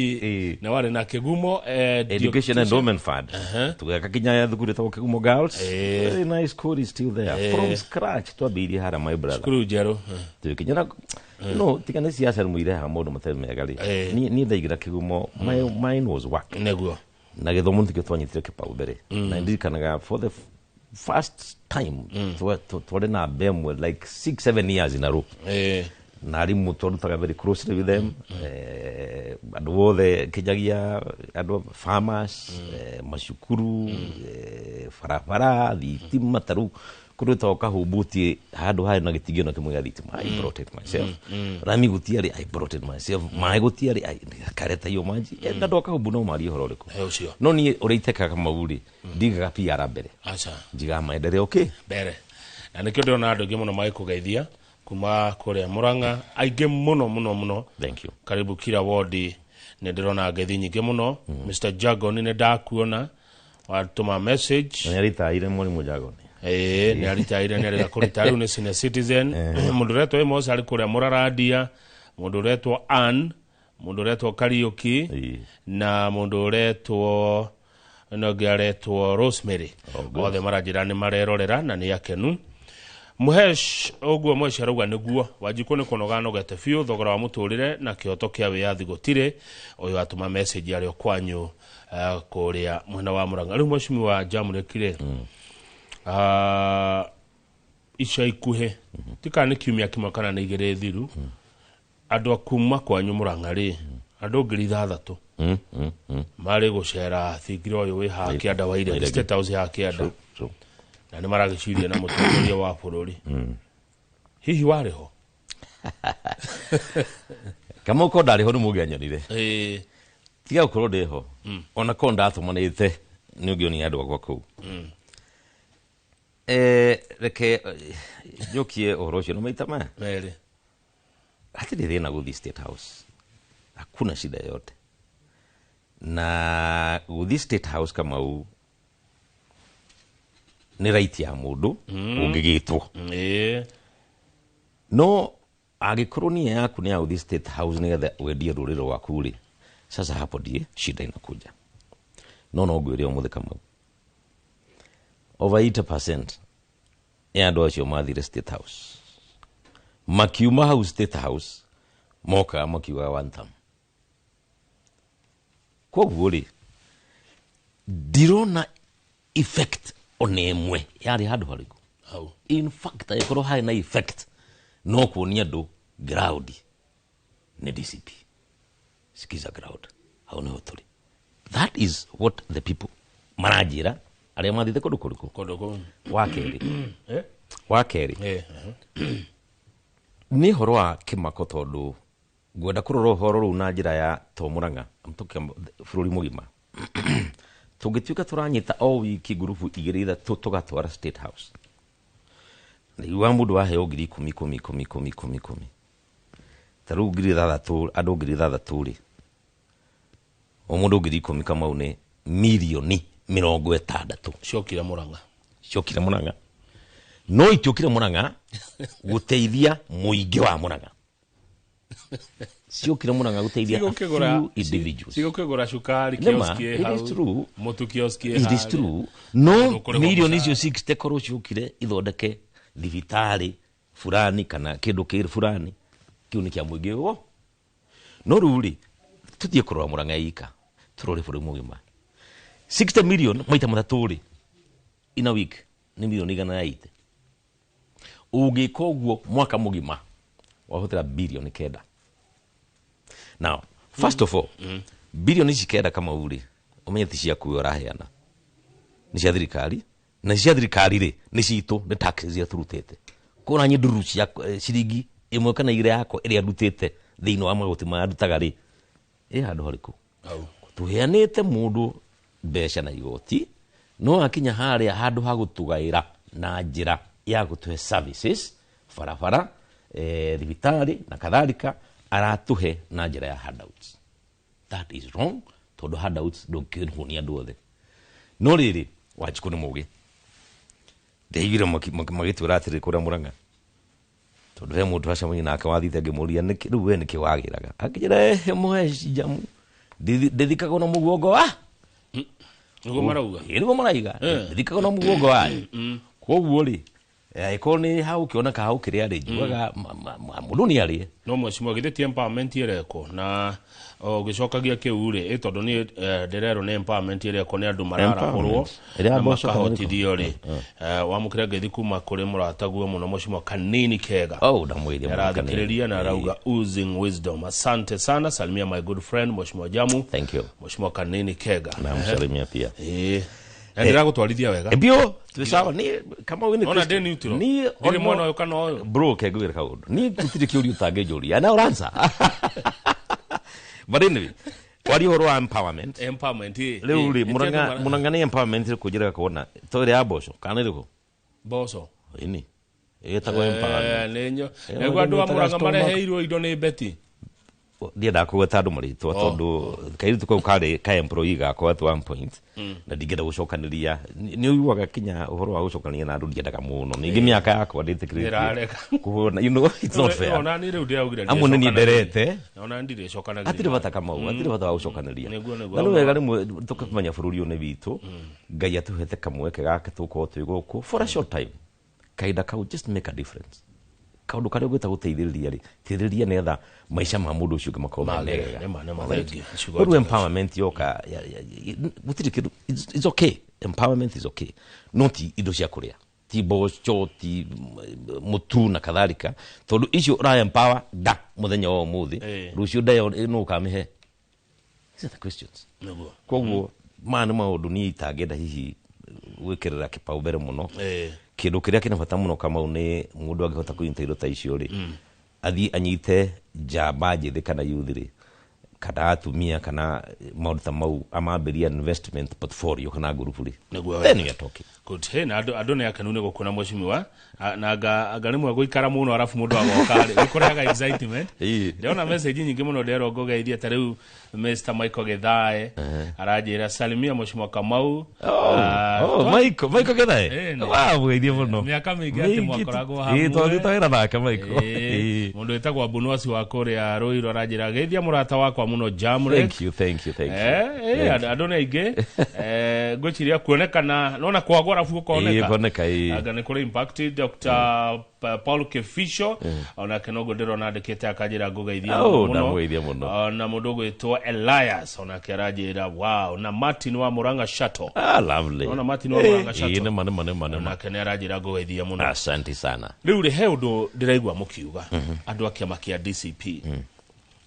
na warĩ na Kĩgumo Education Endowment Fund. Tũgĩaka kinya thukuru ĩtagwo Kĩgumo Girls. Very nice school is still there. From scratch twambĩrĩirie harĩa my brother. Cukuru njerũ. Tũgĩkinya na no tiga nĩ siasa mũire haha maũndũ matarĩ mega rĩ. Niĩ ndaigĩra Kĩgumo, mine was work. Nĩguo. Na gĩthomo nĩkĩo twanyitire kĩbau mbere. Na ndirikanaga for the first time twarĩ na namba ĩmwe like 6 7 years in a row. Na arimũ twarutaga very closely with them. Andũ othe kinyagia andũ farmers, macukuru, barabara, thitima ta rĩu kũndũ gwĩtagwo Kahumbuti handũ harĩ na gĩtingĩ ona kĩmwe gĩa thitima. I brought it myself. Rami gũtiarĩ, I brought it myself. Maĩ gũtiarĩ, kareta iyo maji. Na andũ a Kahumbu no marie ũhoro ũrĩkũ. No niĩ ũrĩa itekaga mau rĩ, ndigaga PR mbere. Aca. Njigaga maendeleo kĩ? Mbere. Na nĩkĩo ndĩrona andũ aingĩ mũno magĩkũgeithia kuma kũrĩa Murang'a, aingĩ mũno mũno mũno. Thank you. Karibu kila wodi nĩ ndĩrona ngeithi nyingĩ mũno. Mr. Jagon nĩ ndakuona watũma message. Nĩ aritaire mwarimũ Jagon. Ĩĩ, nĩ aritaire, nĩ arega kũrita rĩu nĩ senior citizen. Mũndũ ũretwo Amos arĩ kũrĩa Mũrarandia, mũndũ ũretwo Ann, mũndũ ũretwo Kariũki, na mũndũ ũretwo no ũngĩ aretwo Rosemary. Othe maranjĩra nĩ marerorera na nĩ akenu. Muhesh ũguo Muhesh arauga nĩguo Wanjikũ nĩ kũnoga anogete biũ thogora wa mũtũrĩre na kĩhoto kĩa wĩyathi gũtirĩ. Ũyũ atũma message arĩ o kwanyu kũrĩa mwena wa Murang'a. Rĩu mheshimiwa Jamlek rĩ, ica ikuhĩ ti kana nĩ kiumia kĩmwe kana nĩ igĩrĩ thiru, andũ a kuma kwanyu Murang'a rĩ, andũ 6,000 marĩ gũcera thingira ũyũ wĩ haha kĩanda wa Iregi, State House haha kĩanda, na nĩ maragĩciria na mũtongoria wa bũrũri. Hihi warĩ ho? Kamau ko ndarĩ ho nĩ mũngĩanyonire. Ĩĩ. Tiga gũkorwo ndĩ ho. Ona ko ndatũmanĩte nĩ ũngĩonire andũ akwa kũu. Reke njokie ũhoro ũcio na maita maya. Merĩ. Hatirĩ thĩna gũthiĩ State House. Hakuna shida yoyote. Na gũthiĩ State House Kamau nĩ right ya mũndũ ũngĩgĩtwo. Ĩĩ. No angĩkorwo nia yaku nĩ ya gũthiĩ State House nĩgetha wendie rũrĩrĩ rwaku rĩ, sasa hapo ndiye shida inakuja. No no ngwĩre ũmũthĩ Kamau, over 80% ya andũ acio mathire State House makiuma hau State House mokaga makiugaga one term. Koguo rĩ, ndirona effect ona ĩmwe yarĩ handũ harĩkũ. Hau. In fact angĩkorwo harĩ na effect no kuonia andũ ground nĩ DCP. Sikiza ground hau nĩho tũrĩ. That is what the people maranjĩra arĩa mathiĩte kũndũ kũrĩkũ. Kũndũ kũu. Wa kerĩ. Eh? Wa kerĩ. Eh. Nĩ ũhoro wa kĩmako tondũ ngwenda kũrora ũhoro rũu na njĩra ya to Murang'a, I'm talking about bũrũri mũgima. Tũngĩtuĩka tũranyita o wiki ngurubu igĩrĩ ithatũ tũgatwara State House. Ndaiguaga mũndũ waheo ngiri ikũmi ikũmi ikũmi ikũmi ikũmi ikũmi. Ta rĩu 6,000, andũ 6,000 rĩ, o mũndũ 10,000 Kamau nĩ mirioni 60. Ciokire Murang'a. Ciokire Murang'a. No itiokire Murang'a gũteithia mũingĩ wa Murang'a. Ciokire Murang'a gũteithia a few individuals. Cigũkĩgũra cukari Nĩma, kioski ĩ it is hau, true. mũtu kioski ĩ It is harĩa. true. No Mũndũ ũkũrĩhwo mirioni mũcara. icio 60 korwo ciokire ithondeke thibitarĩ fulani kana kĩndũ kĩrĩ fulani, kĩu nĩ kĩa mũingĩ wo. No rĩu rĩ, tũthiĩ kũrora Murang'a ika, tũrore bũrũri mũgima. 60 million maita matatũ rĩ, in a week nĩ mirioni 180. Ũngĩka ũguo mwaka mũgima wahũthĩra birioni 9. Now, first of all, birioni ici 9 Kamau rĩ, ũmenye ti ciaku we ũraheana, nĩ cia thirikari, na cia thirikari rĩ nĩ citũ, nĩ taxes iria tũrutĩte. Kũna niĩ nduru cia ciringi ĩmwe kana igĩrĩ yakwa ĩrĩa ndutĩte thĩinĩ wa magoti marĩa ndutaga rĩ, ĩ handũ harĩkũ? Hau. Tũheanĩte mũndũ mbeca na igoti, no akinya harĩa handũ ha gũtũgaĩra na njĩra ya gũtũhe services, barabara, thibitarĩ na kadhalika, aratũhe na njĩra ya handouts. That is wrong, tondũ handouts ndũngĩhũnia andũ othe. No rĩrĩ, Wanjikũ nĩ mũũgĩ. Ndaiguire magĩtwĩra atĩrĩ kũrĩa Murang'a, tondũ he mũndũ twacemania nake wathiĩte ngĩmũria, nĩkĩ rĩu we nĩkĩ wagĩraga? Akĩnjĩra, mũhe njamu. Ndĩthikagwo na mũguongo wa? Nĩguo marauga? Ĩĩ, nĩguo marauga. Ndĩthikagwo na mũguongo wa? Koguo rĩ, angĩkorwo nĩ hau ũkĩoneka hau kĩrĩa rĩ, njugaga mũndũ nĩ arĩe. No mheshimiwa, githĩ ti empowerment ĩrekwo na ũgĩcokagia kĩu rĩ, tondũ niĩ ndĩrerwo nĩ empowerment ĩrekwo nĩ andũ mararahũrwo Empowerment. Ĩrĩa na mboco kana ĩrĩkũ? makahotithio rĩ. Wamũkĩra ngeithi kuma kũrĩ mũrataguo mũno mheshimiwa Kanini Kega. Oh, ndamwĩrire mũno Arathikĩrĩria na Kanini. arauga oozing wisdom. Asante sana, salimia my good friend mheshimiwa Jamu. Thank you. Mheshimiwa Kanini Kega. Namsalimia pia. Na ndĩragũtwarithia wega. Bio, twĩ sawa. Ni kama wewe ni Ona Christian. ndĩ neutral. Ni Ndirĩ mwena ũyũ kana ũyũ. Bro, ke ngwĩre kaũndũ. Ni gũtirĩ kĩũria ũtangĩnjũria. Na ũransa. But anyway, waria ũhoro wa empowerment. Empowerment, ĩ. Rĩu rĩ, Ĩ, Murang'a nĩ empowerment ĩrĩkũ njĩraga kuona? To ĩrĩa ya mboco, kana ĩrĩkũ? Mboco. Ĩni. Ĩtagwo empowerment. Nĩ nyo. Nĩguo andũ a nĩ Murang'a ĩtaga mareheirwo indo nĩ Betty. Ndiendaga kũgweta andũ marĩtwa tondũ kairĩtu kau karĩ ka employee gakwa at one point na ndingĩenda gũcokanĩria. Nĩ ũiguaga kinya ũhoro wa gũcokanĩria na andũ ndiendaga mũno. Ningĩ mĩaka yakwa ndĩtĩkĩrĩtie Ndĩrarega. kũhũra, you know, it's not fair. Ona niĩ rĩu ndĩraugire Amwe nĩ niĩ nderete. Ona niĩ ndirĩcokanagĩria. Hatirĩ bata Kamau, hatirĩ bata wa gũcokanĩria. Nĩguo, nĩguo. Na nĩ wega rĩmwe tũkamenya bũrũri ũyũ nĩ witũ. Ngai atũhete kamweke gake tũkorwo twĩ gũkũ for a short time. Kahinda kau just make a difference. Kaũndũ karĩa ũngĩhota gũteithĩrĩria rĩ, teithĩrĩria nĩgetha maica ma mũndũ ũcio ũngĩ makorwo me Magĩrĩre, mega. nĩma, nĩma, Right. thengiũ. Ciugo Rĩu njega. empowerment yoka, gũtirĩ kĩndũ, it's okay. Empowerment is okay. No ti indo cia kũrĩa, ti mboco, ti mũtu na kadhalika, tondũ icio ũra empower nda mũthenya wa ũmũthĩ, rũciũ nda ĩyo nũ ũkamĩhe? These are the questions. Nĩguo. Koguo maya nĩ maũndũ niĩ itangĩenda hihi gwĩkĩrĩra kĩbaumbere mũno. Kĩndũ kĩrĩa kĩna bata mũno Kamau nĩ mũndũ angĩhota kũnyita indo ta icio rĩ, Athiĩ anyite njamba njĩthĩ kana youth rĩ, kana atumia kana maũndũ ta mau, amambĩria investment portfolio kana ngurubu rĩ, then we are talking. Good. Hey, na andũ nĩ akenu nĩ gũkuona mheshimiwa. Na anga rĩmwe gũikara mũno arabu mũndũ agoka rĩ, nĩ kũrehaga excitement. Ndĩrona message nyingĩ mũno nderwo ngũgeithie, ta rĩu Mr. Michael Githae aranjĩra salimia mheshimiwa Kamau. Michael Githae. Wow, mũgeithie mũno. Mĩaka mĩingĩ atĩ mwakoragwo hamwe. Twathiĩte wĩra nake Michael. Mũndũ wĩtagwo Abunwasi wa kũrĩa Ruiru aranjĩra geithia mũrata wakwa mũno Jamrek. Thank you, thank you, thank you. Andũ nĩ aingĩ. Ngwĩciria kuonekana nona kwagwo arabu ũkoneka. Kuoneka, Anga nĩ kũrĩ impact. Dr. Paul Kefisho onake noguo ndĩrona andĩkĩte akanjĩra ngũgeithia mũno. Na mũndũ ũgwĩtwo Elias onake aranjĩra wow. Na Martin wa Murang'a Shuttle. Lovely. Ona Martin wa Murang'a Shuttle. Nĩ ma. Onake nĩ aranjĩra ngũgeithia mũno. Asante sana. Rĩu rĩ, he ũndũ ndĩraigua mũkiuga andũ a kĩama kĩa DCP.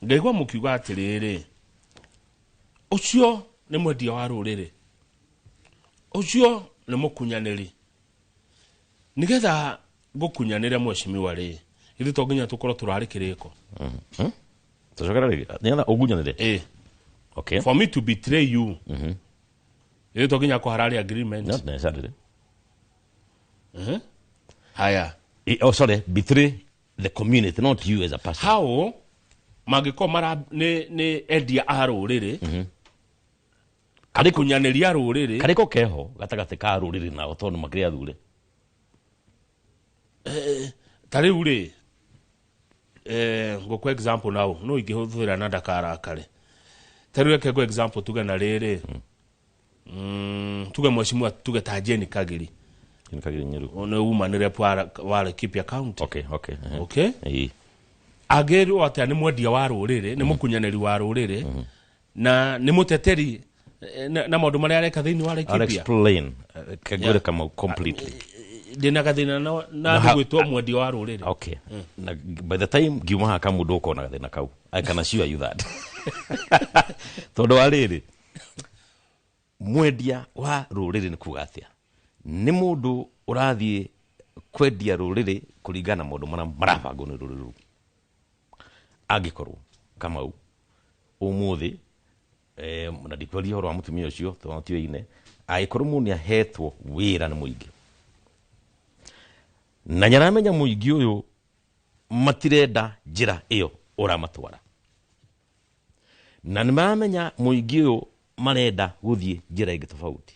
Ngaigua mũkiuga atĩrĩrĩ, ũcio nĩ mwendia wa rũrĩrĩ, ũcio nĩ mũkunyanĩri. Nĩgetha ngũkunyanĩre mheshimiwa rĩ, ithuĩ to nginya tũkorwo tũrarĩ kĩrĩko. Tũcokera rĩngĩ, nĩgetha ũngunyanĩre? Okay. For me to betray you, ithuĩ to nginya kũharari agreement. Not necessarily. Haya. Oh, sorry, betray the community, not you as a person. How mangĩkorwo mara nĩ endia a rũrĩrĩ, kunyanĩria rũrĩrĩ, karĩko keho gatagatĩ ka rũrĩrĩ nao tondũ makĩrĩ athure. Ta rĩu rĩ, ngũkũ example nao no ingĩhũthĩra na ndakarakare. Ta rĩu reke ngũ example tuge na rĩrĩ, tuge mheshimiwa, tuge ta Jane Kagiri. Jane Kagiri Nyeru nĩ woman rep wa Laikipia County. Okay, okay. Okay? Angĩrwo atĩa nĩ mwendia wa rũrĩrĩ, nĩ mũkunyanĩri wa rũrĩrĩ, na nĩ mũteteri na maũndũ marĩa areka thĩinĩ wa Laikipia. I'll explain. Kagwĩre Kamau completely. Ndĩna gathĩna na andũ gwĩtwo mwendia wa rũrĩrĩ. Okay. Na by the time ngiuma haha Kamau ndũkona gathĩna kau. I can assure you that. Tondũ wa rĩrĩ, mwendia wa rũrĩrĩ nĩ kuga atĩa? Nĩ mũndũ ũrathiĩ kwendia rũrĩrĩ kũringana na maũndũ marĩa marabangwo nĩ rũrĩrĩ rũu. Angĩkorwo Kamau ũmũthĩ, na ndikwaria ũhoro wa mũtumia ũcio tondũ tiũine, angĩkorwo mũndũ nĩahetwo wĩra nĩ mũingĩ na nĩaramenya mũingĩ ũyũ matirenda njĩra ĩyo ũramatwara, na nĩmaramenya mũingĩ ũyũ marenda gũthiĩ njĩra ĩngĩ tofauti,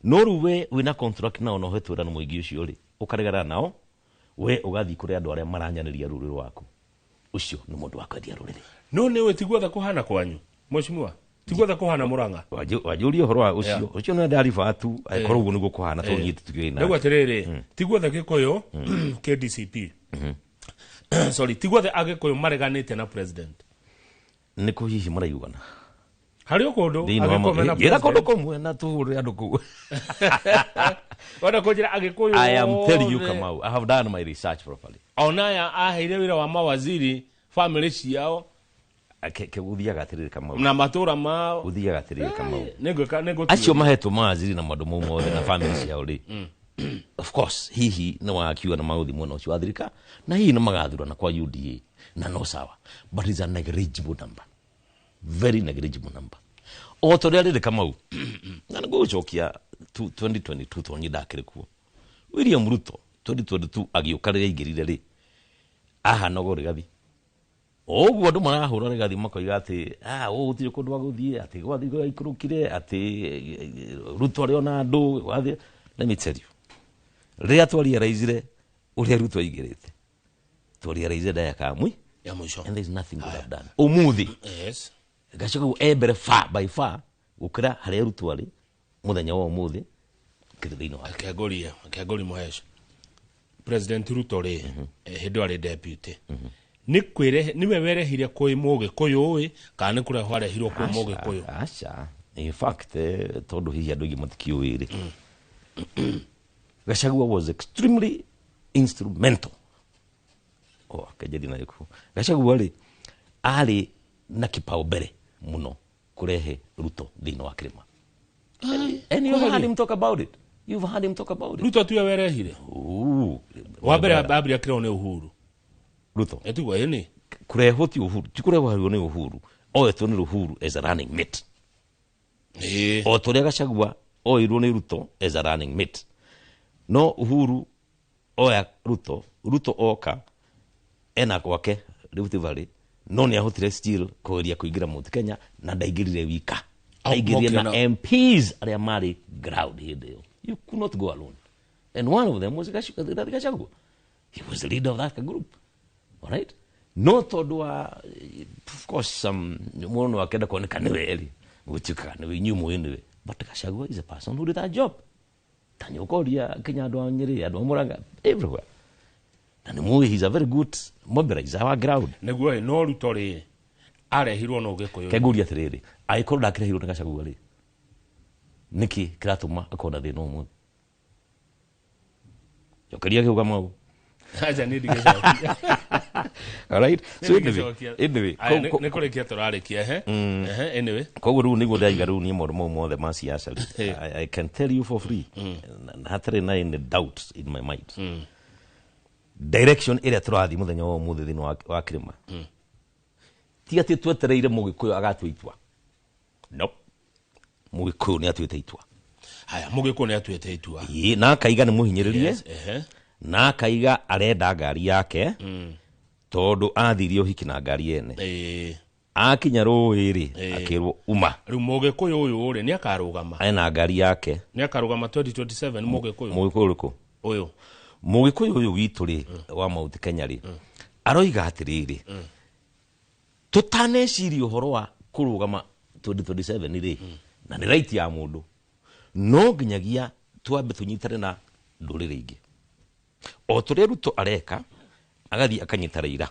no rĩu we wĩna contract nao na ũhetwo wĩra nĩ mũingĩ ũcio rĩ, ũkaregana nao, we ũgathiĩ kũrĩ andũ arĩa maranyanĩria rũrĩrĩ rwaku, ũcio nĩ mũndũ wa kwendia rũrĩrĩ. No nĩũĩ ti guothe kũhana kwanyu mheshimiwa, ti guothe kũhana Murang'a. Wanjũria ũhoro wa ũcio, ũcio nĩ ndariba tu, angĩkorwo ũguo nĩguo kũhana tondũ niĩ tũtikĩũĩ nake. Rĩu atĩrĩrĩ, ti guothe Gĩkũyũ kĩ DCP. Sorry, ti guothe Agĩkũyũ mareganĩte na president. Nĩ kũ hihi maraiguana? Harĩ o kũndũ Agĩkũyũ mena president. Ĩra kũndũ kũmwe na tũhũre andũ kũu. Wenda kũnjĩra Agĩkũyũ. I am telling you Kamau, I have done my research properly. Ona aya aheire wĩra wa mawaziri family ciao gũthiaga atĩrĩrĩ Kamau, na matũra mao. Gũthiaga atĩrĩrĩ Kamau, nĩngũ acio mahetwo mawaziri na maũndũ mau mothe na family ciao rĩ, of course hihi nĩ wakiuga na magũthiĩ mwena ũcio wa thirikari, na hihi nĩ magathurana kwa UDA na no sawa, but it's a negligible number, very negligible number. O ta ũrĩa rĩrĩ Kamau, na nĩngũgũcokia 2022 tondũ niĩ ndakĩrĩ kuo. William Ruto 2022 agĩũka rĩrĩa aingĩrire rĩ, ahanaga Rigathi. Ũguo andũ marahũra Rigathi makoiga atĩ gũtirĩ kũndũ gwa gũthiĩ, atĩ gwathiĩ gwaikũrũkire, atĩ Ruto arĩ ona andũ gwathiĩ. Let me tell you, rĩrĩa twarealizire ũrĩa Ruto aingĩrĩte, twarealizire ndagĩka ya mũico, and there is nothing we have done. Ũmũthĩ yes, Gachagua e mbere far by far gũkĩra harĩa Ruto arĩ mũthenya wa ũmũthĩ kĩrĩ thĩinĩ wake. Kengori Mũhesh, President Ruto rĩ, hĩndĩ arĩ deputy, nĩ kwĩrehe nĩwe werehire kwĩ Mũgĩkũyũ ĩ, kana nĩ kũrehwo arehirwo kwĩ Mũgĩkũyũ? Aca, in fact, tondũ hihi andũ aingĩ matikĩũĩ rĩ, Gachagua was extremely instrumental. Oh, kenjeri na gĩkuũ. Gachagua rĩ, arĩ na kipao mbere mũno kũrehe Ruto thĩinĩ wa kĩrĩma. And you've heard him talk about it. You've heard him talk about it. Ruto tiwe werehire? Wa mbere ambire akĩrehwo nĩ Uhuru. Ruto Etiguo ĩni. Kũrehwo ti Uhuru, ti kũrehwo harirwo nĩ Uhuru, oetwo nĩ Uhuru as a running mate. O ta ũrĩa Gachagua oirwo nĩ Ruto as a running mate. No Uhuru oya Ruto, Ruto oka ena gwake Rift Valley, no nĩ ahotire still kũgeria kũingĩra Mount Kenya na ndaingĩrire wika. Aingĩrire na MPs arĩa marĩ ground hĩndĩ ĩyo. You could not go alone. And one of them was Rigathi Gachagua. He was the leader of that group. All right? No tondũ wa, of course, some mũndũ no akenda kuoneka nĩwe rĩ, gũtuĩkaga nĩwe, inyuĩ mũĩ nĩwe. But Gachagua is a person who did that job. Ta nĩũkoria kinya andũ a Nyĩrĩ, andũ a Murang'a, everywhere. Na nĩ mũĩ he's a very good mobilizer wa ground. Nĩguo ĩ, no Ruto rĩ, arehirwo no Gĩkũyũ. Kengũria atĩrĩrĩ, angĩkorwo ndakĩrehirwo nĩ Gachagua rĩ, nĩkĩ kĩratũma akorwo na thĩna ũmũthĩ? Jokeria kĩu Kamau. Acha niĩ ndigĩcokia. All right. So Niĩ anyway, ndigĩcokia. anyway, Aya, nĩ kũrĩkia tũrarĩkia, ehe. Ehe, anyway. Koguo rĩu nĩguo ndaiga rĩu niĩ maũndũ mau mothe ma siasa rĩ, I can tell you for free, na hatarĩ na any doubt in my mind, direction ĩrĩa tũrathiĩ mũthenya wa ũmũthĩ thĩinĩ wa kĩrĩma, ti atĩ twetereire Mũgĩkũyũ agatua itua. No, Mũgĩkũyũ nĩ atuĩte itua. Haya, Mũgĩkũyũ nĩ atuĩte itua. Ĩĩ, na akaiga nĩ mũhinyĩrĩrie. Yes, ehe. Na akaiga arenda ngari yake, tondũ athirie ũhiki na ngari ene. Akinya rũĩ rĩ, akĩrwo uma. Rĩu Mũgĩkũyũ ũyũ rĩ, nĩ akarũgama. Ena ngari yake. Nĩ akarũgama 2027 Mũgĩkũyũ. Mũgĩkũyũ ũrĩkũ? Ũyũ. Mũgĩkũyũ ũyũ witũ rĩ, wa Mount Kenya rĩ, aroiga atĩrĩrĩ, tũtaneciria ũhoro wa kũrũgama 2027 rĩ, na nĩ right ya mũndũ, no nginyagia twambe tũnyitane na ndũrĩrĩ ingĩ. O tũrĩa Ruto areka, agathiĩ akanyita Raila.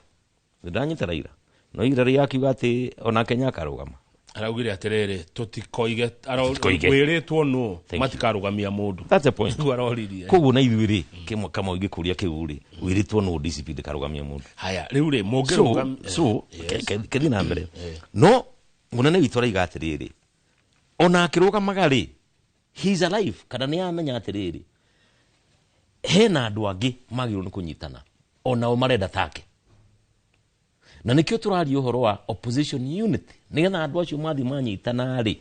Ndanyita Raila. No Raila rĩ akiuga atĩ ona Kenya akarũgama. Araugire atĩrĩrĩ, tũtikoige, Tũtikoige. wĩrĩtwo nũ, Thank you. matikarũgamia mũndũ. That's the point. Nĩguo aroririe. Koguo na ithuĩ rĩ, kĩmwe Kamau ingĩkũria kĩu rĩ, wĩrĩtwo nũ DCP ndĩkarũgamia mũndũ. Haya, rĩu rĩ, mũngĩrũgam- So, Yes. kethiĩ na mbere. No mũnene witũ araiga atĩrĩrĩ, ona akĩrũgamaga rĩ, he is alive, kana nĩ amenya atĩrĩrĩ, hena andũ angĩ magĩrĩirwo nĩ kũnyitana, onao marenda take. Na nĩkĩo tũraria ũhoro wa opposition unity, nĩgetha andũ acio mathiĩ manyitana rĩ,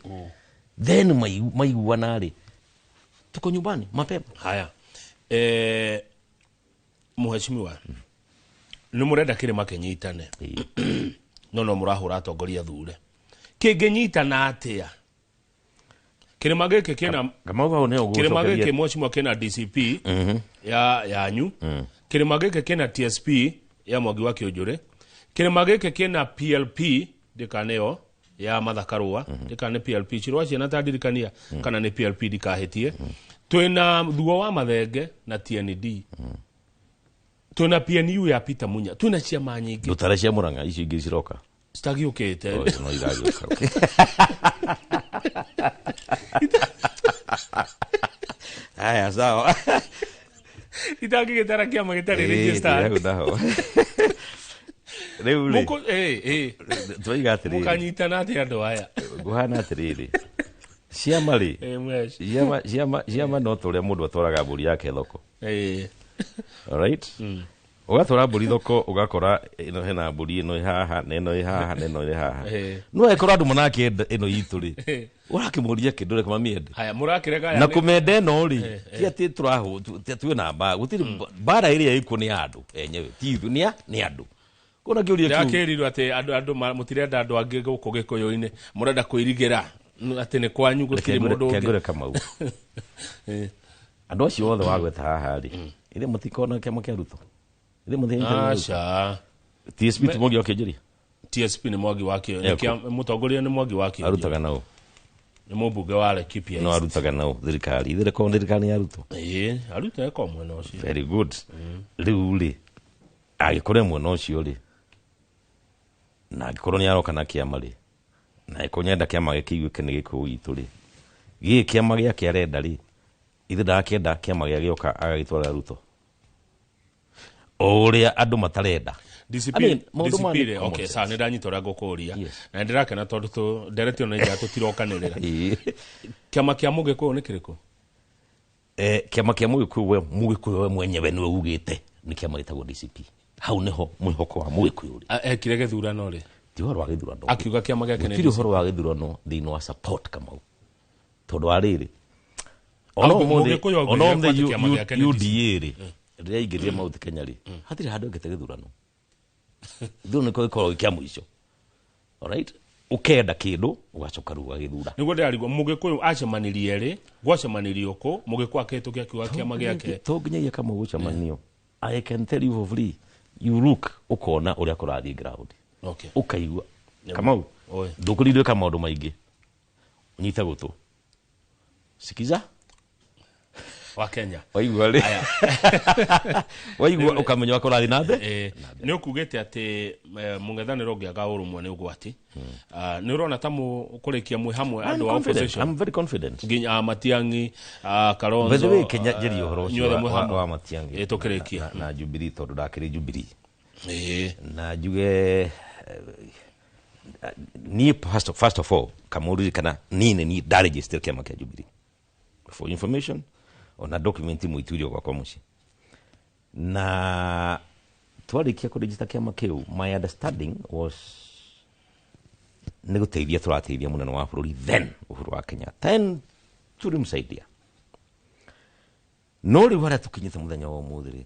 then maiguana rĩ, tuko nyumbani mapema. Haya. Mheshimiwa, nĩ mũrenda kĩrĩma kĩnyitane. No no mũrahũra atongoria thure. Kĩngĩnyitana atĩa? Kĩrĩma gĩkĩ kĩna Kamau hau nĩho kĩrĩma ngũgũcokeria. gĩkĩ mheshimiwa kĩna DCP ya yanyu. Kĩrĩma gĩkĩ kĩna TSP ya Mwangi wa Kĩũnjũrĩ. Kĩrĩma gĩkĩ kĩna PLP ndĩkaneo ya Martha Karũa, ndĩkane PLP Chirwa ciana ta ndirikania kana nĩ PLP ndikahĩtie. Twĩna Thuo wa Mathenge na TND. Twĩna PNU ya Peter Munya. Twĩna ciama nyingĩ. Ndũtare cia Murang'a icio ingĩ ciroka. Citagĩũkĩte. Oh, no iragĩũka, okay. Haya, sawa. Itangĩgĩtara kĩama gĩtarĩ registered. Hau naho. Rĩu rĩ, twaiga atĩrĩrĩ. Mũkanyitana atĩa andũ aya? Ngũhana atĩrĩrĩ. Ciama rĩ, Mwesh. ciama no ta ũrĩa mũndũ atwaraga mbũri yake thoko. All right? Ũgatwara mbũri thoko, ũgakora ĩno hena mbũri ĩno ĩ haha, na ĩno ĩ haha, na ĩno ĩ haha. No angĩkorwo andũ marakĩenda ĩno itũ rĩ, ũrakĩmũria kĩndũ reke mamĩende. Haya, mũrakĩrega aya Na nĩ- kũmenda ĩno rĩ, ti atĩ twĩna mbara, gũtirĩ mbara ĩrĩa ĩkuo nĩ ya andũ enyewe, ti ithuĩ, nĩ andũ. Kũna kĩũria kĩu. Ndĩrakĩrirwo atĩ andũ mũtirenda andũ angĩ gũkũ Gĩkũyũ-inĩ, mũrenda kwĩrigĩra atĩ nĩ kwanyu gũtirĩ mũndũ ũngĩ. Kengũre Kamau. Andũ acio othe wagweta haha rĩ, ithe mũtikona kĩama kĩa Ruto. Ithe mũthiĩ Aca. TSP ti Mwangi wa Kĩũnjũrĩ? TSP nĩ Mwangi wa Kĩũnjũrĩ. Eko. Mũtongoria nĩ Mwangi wa Kĩũnjũrĩ. Arutaga nao. Nĩ mũmbunge wa Laikipia No East. arutaga nao thirikari. Ithe rĩkorwo thirikari ya Ruto. Ĩĩ, aruta eko mwena ũcio. Very good. Rĩu rĩ, angĩkorwo mwena ũcio rĩ, na angĩkorwo nĩ aroka na kĩama rĩ, na angĩkorwo nĩarenda kĩama gĩkĩiguĩke nĩ Gĩkũyũ gitũ rĩ, gĩkĩ kĩama gĩake arenda rĩ, ithe ndakĩenda kĩama gĩa gĩoka agagĩtwara Ruto. O ũrĩa andũ matarenda. DCP, I mean, maũndũ maya DCP nĩ rĩ, common okay, sense. sawa, nĩ ndanyita ũrĩa ngũkũria. Na nĩ ndĩrakena tondũ ndereti ĩno nĩ njega tũtirokanĩrĩra. Kĩama kĩa Mũgĩkũyũ nĩ kĩrĩkũ? Kĩama kĩa Mũgĩkũyũ we, Mũgĩkũyũ we mwenyewe nĩwe ugĩte nĩ kĩama gĩtagwo DCP. Hau niho mwihoko wa Mũgĩkũyũ ũrĩ. Ekire gĩthurano rĩ? Ti ũhoro wa gĩthurano. Akiuga kĩama gĩake nĩ Gũtirĩ ũhoro wa gĩthurano thĩinĩ wa support Kamau. Tondũ wa rĩrĩ, ona ũmũthĩ Mũgĩkũyũ ona augire ũmũthĩ kwatĩ kĩama gĩake nĩ UDA rĩ, rĩrĩa aingĩrire Mount Kenya rĩ, hatirĩ handũ ekĩte gĩthurano. Gĩthurano nĩkĩo gĩkoragwo gĩ kĩa mũico. Alright? Ũkenda kĩndũ ũgacoka rĩu ũgagĩthura. Nĩguo ndĩrarigwo Mũgĩkũyũ acemanirie rĩ, gwacemanirio kũ, Mũgĩkũyũ akĩhĩtũkia akiuga kĩama gĩake. To nginyagia Kamau gũcemanio. I can tell you for free. You look ũkona ũrĩa kũrathiĩ ground. Okay. Ũkaigua Kamau Oe. ndũkũrindwo ĩka maũndũ maingĩ. Ũnyite gũtũ. Sikiza. Wa Kenya. Waigua rĩ. Waigua ũkamenya ũrĩa kũrathiĩ na mbere. Nĩ ũkugĩte atĩ mũng'ethanĩro ũngĩaga ũrũmwe nĩ ũgwati. Nĩ ũrona ta mũkũrĩkia mwĩ hamwe andũ a opposition? I'm very confident. Nginya Matiang'i, Kalonzo. By the way, Kenya njĩrie ũhoro ũcio inyuothe mwĩ hamwe. wa Matiang'i. Tũkĩrĩkia. Na Jubilee tondũ ndakĩrĩ Jubilee. Na njuge niĩ first of all kamũririkana niĩ nĩ niĩ ndaregister kĩama kĩa Jubilee. For information ona document mũituirio gwakwa mũciĩ. Na twarĩkia kũregister kĩama kĩu, my understanding was nĩ gũteithia tũrateithia mũnene wa bũrũri then Uhuru wa Kenyatta. Then tulimsaidia. No rĩu harĩa tũkinyĩte mũthenya wa ũmũthĩ rĩ,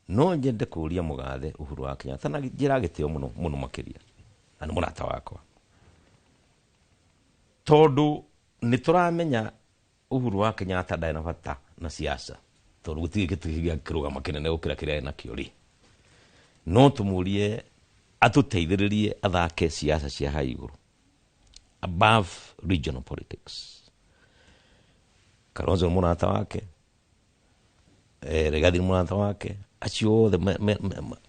no nyende kũũria mũgathe Uhuru wa Kenyatta na njĩra gĩtĩo mũno mũno makĩria, na nĩ mũrata wakwa, tondũ nĩ tũramenya Uhuru wa Kenyatta ndarĩ na bata na siasa, tondũ gũtirĩ gĩtĩ gĩakĩrũgama kĩnene gũkĩra kĩrĩa enakĩo rĩ, no tũmũrie atũteithĩrĩrie athake siasa cia haha igũrũ, above regional politics. Kalonzo nĩ mũrata wake, Rigathi nĩ mũrata wake, acio othe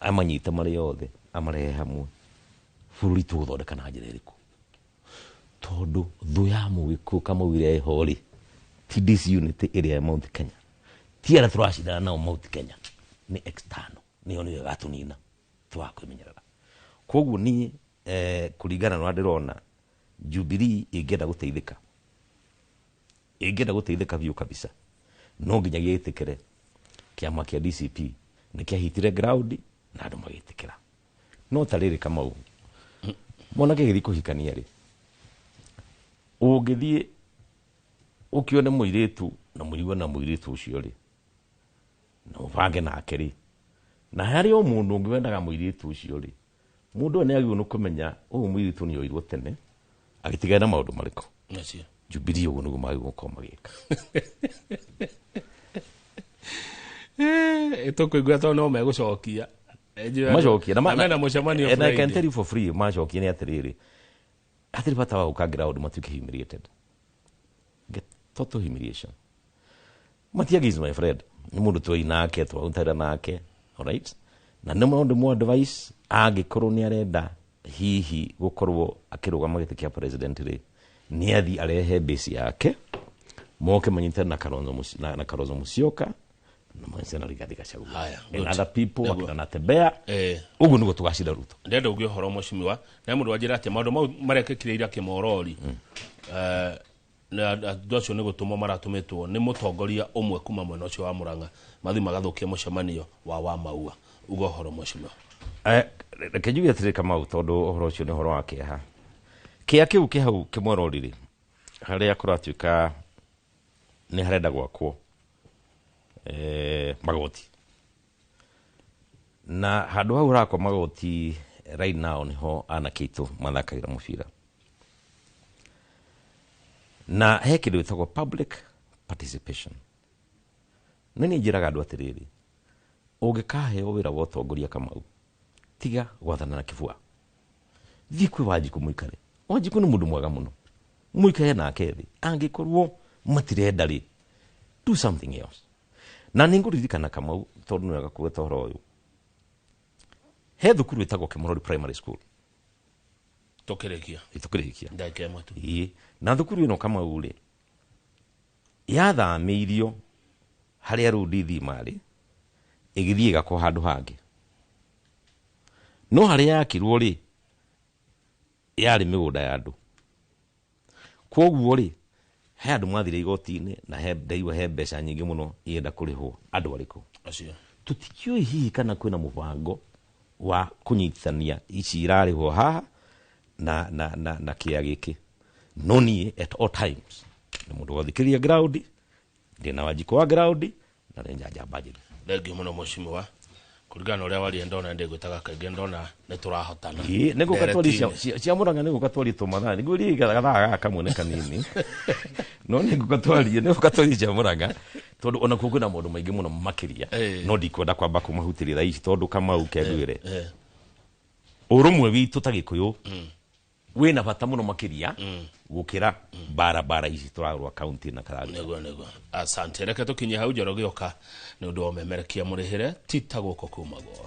amanyite marĩ othe amarehe hamwe, bũrũri tũgũthondeka na njĩra ĩrĩkũ? Tondũ thũ ya Mũgĩkũyũ Kamau ĩrĩa ĩho rĩ, ti disunity ĩrĩa ya Mount Kenya, ti arĩa tũracindana nao Mount Kenya, nĩ external, nĩyo nĩyo ĩgatũnina twakwĩmenyerera. Koguo niĩ kũringana na ũrĩa ndĩrona, Jubilee ĩngĩenda gũteithĩka, ĩngĩenda gũteithĩka biũ kabisa, no nginyagia ĩtĩkĩre kĩama kĩa DCP nĩ kĩahitire ground na andũ magĩtĩkĩra. No ta rĩrĩ Kamau, mwanake agĩthiĩ kũhikania rĩ, ũngĩthiĩ ũkĩone mũirĩtu na mũigue na mũirĩtu ũcio rĩ, na ũbange nake rĩ, na harĩ o mũndũ ũngĩ wendaga mũirĩtu ũcio rĩ, mũndũ ũyũ nĩ agĩrĩirwo nĩ kũmenya ũyũ mũirĩtu nĩ oirwo tene agĩtigana na maũndũ marĩkũ. Jubilee ũguo nĩguo magĩrĩirwo gũkorwo magĩka. Tũkũigua tondũ no megũcokia. Macokia na mena mũcemanio and I can tell you for free, macokia nĩ atĩrĩrĩ, hatirĩ bata wa gũka ground matuĩke humiliated. Get total humiliation. Matiang'i is my friend. Nĩ mũndũ twĩ nake, twarutana nake, alright? Na nĩ maũndũ mo advice angĩkorwo nĩ arenda hihi gũkorwo akĩrũgama gĩtĩ kĩa president rĩ, nĩ athiĩ arehe base yake, moke manyitane na Kalonzo Musyoka, na manyitane na Rigathi Gachagua. And other people akina Natembeya. Ũguo nĩguo tũgacinda Ruto. Ndĩrenda uge ũhoro mheshimiwa, na mũndũ wanjĩra atĩ maũndũ mau marekĩkire ira Kĩmorori, na andũ acio nĩ gũtũmwo maratũmĩtwo nĩ mũtongoria ũmwe kuma mwena ũcio wa Murang'a, mathiĩ magathũkia mũcemanio wa Maua. Uga ũhoro mheshimiwa. Reke njuge atĩrĩ Kamau, tondũ ũhoro ũcio nĩ ũhoro wa kĩeha. Kĩeha kĩu kĩ hau Kĩmorori rĩ, harĩa kũratuĩka nĩ harenda gwakwo magoti, na handũ hau harakwo magoti right now niho anake aitũ mathakagĩra mũbira, na he kĩndũ gĩtagwo public participation. Nĩ niĩ njĩraga andũ atĩrĩrĩ, ũngĩkaheo wĩra wa ũtongoria Kamau, tiga gwathana na kĩbua, thiĩ kwĩ Wanjikũ mũikare. Wanjikũ nĩ mũndũ mwega mũno, mũikare nake thĩ. Angĩkorwo matirenda rĩ, do something else. Na nĩ ngũririkana Kamau, tondũ nĩ wega kũgweta ũhoro ũyũ, he thukuru ĩtagwo Kĩmorori Primary School. Tũkĩrĩkia. Tũkĩrĩkia. Ndagĩka ĩmwe tu. Ĩĩ. Na thukuru ĩno Kamau rĩ, yathamĩirio harĩa rĩu DD marĩ, ĩgĩthiĩ ĩgakwo handũ hangĩ. No harĩa yakirwo rĩ, yarĩ mĩgũnda ya andũ. Kwoguo rĩ, he andũ mathire igoti-inĩ na he ndaigua he mbeca nyingĩ mũno irenda kũrĩhwo andũ arĩkũ. Acio. Tũtikĩũĩ hihi kana kwĩna mũbango wa kũnyitithania ici irarĩhwo haha na kĩa gĩkĩ. No niĩ at all times nĩ mũndũ wathikĩrĩria ground, ndĩna Wanjikũ wa ground na nĩ njamba njĩthĩ. Thengiũ mũno mheshimiwa, kũringana na ũrĩa waria ndona ndĩgwĩtaga kaingĩ, ndona nĩ tũrahotana. Ĩĩ, nĩ gũka twarie Ndereti-inĩ. cia Murang'a, nĩ gũka twarie tũmathaa, nĩ ngwĩrie gathaa gaka kamwe nĩ kanini, no nĩ ngũka twarie, nĩ gũka twarie cia Murang'a, tondũ ona kuo kwĩna maũndũ maingĩ mũno makĩria, no ndikwenda kwamba kũmahutĩria thaa ici, tondũ Kamau kengwĩre ũrũmwe witũ ta Gĩkũyũ wĩna bata mũno makĩria gũkĩra barabara ici tũrarũa kaunti na karagita. Nĩguo, asante. Reke tũkinye hau. Njoroge oka nĩ ũndũ wa ũmemerekia mũrĩhĩre ti ta gũkũ kumagwo.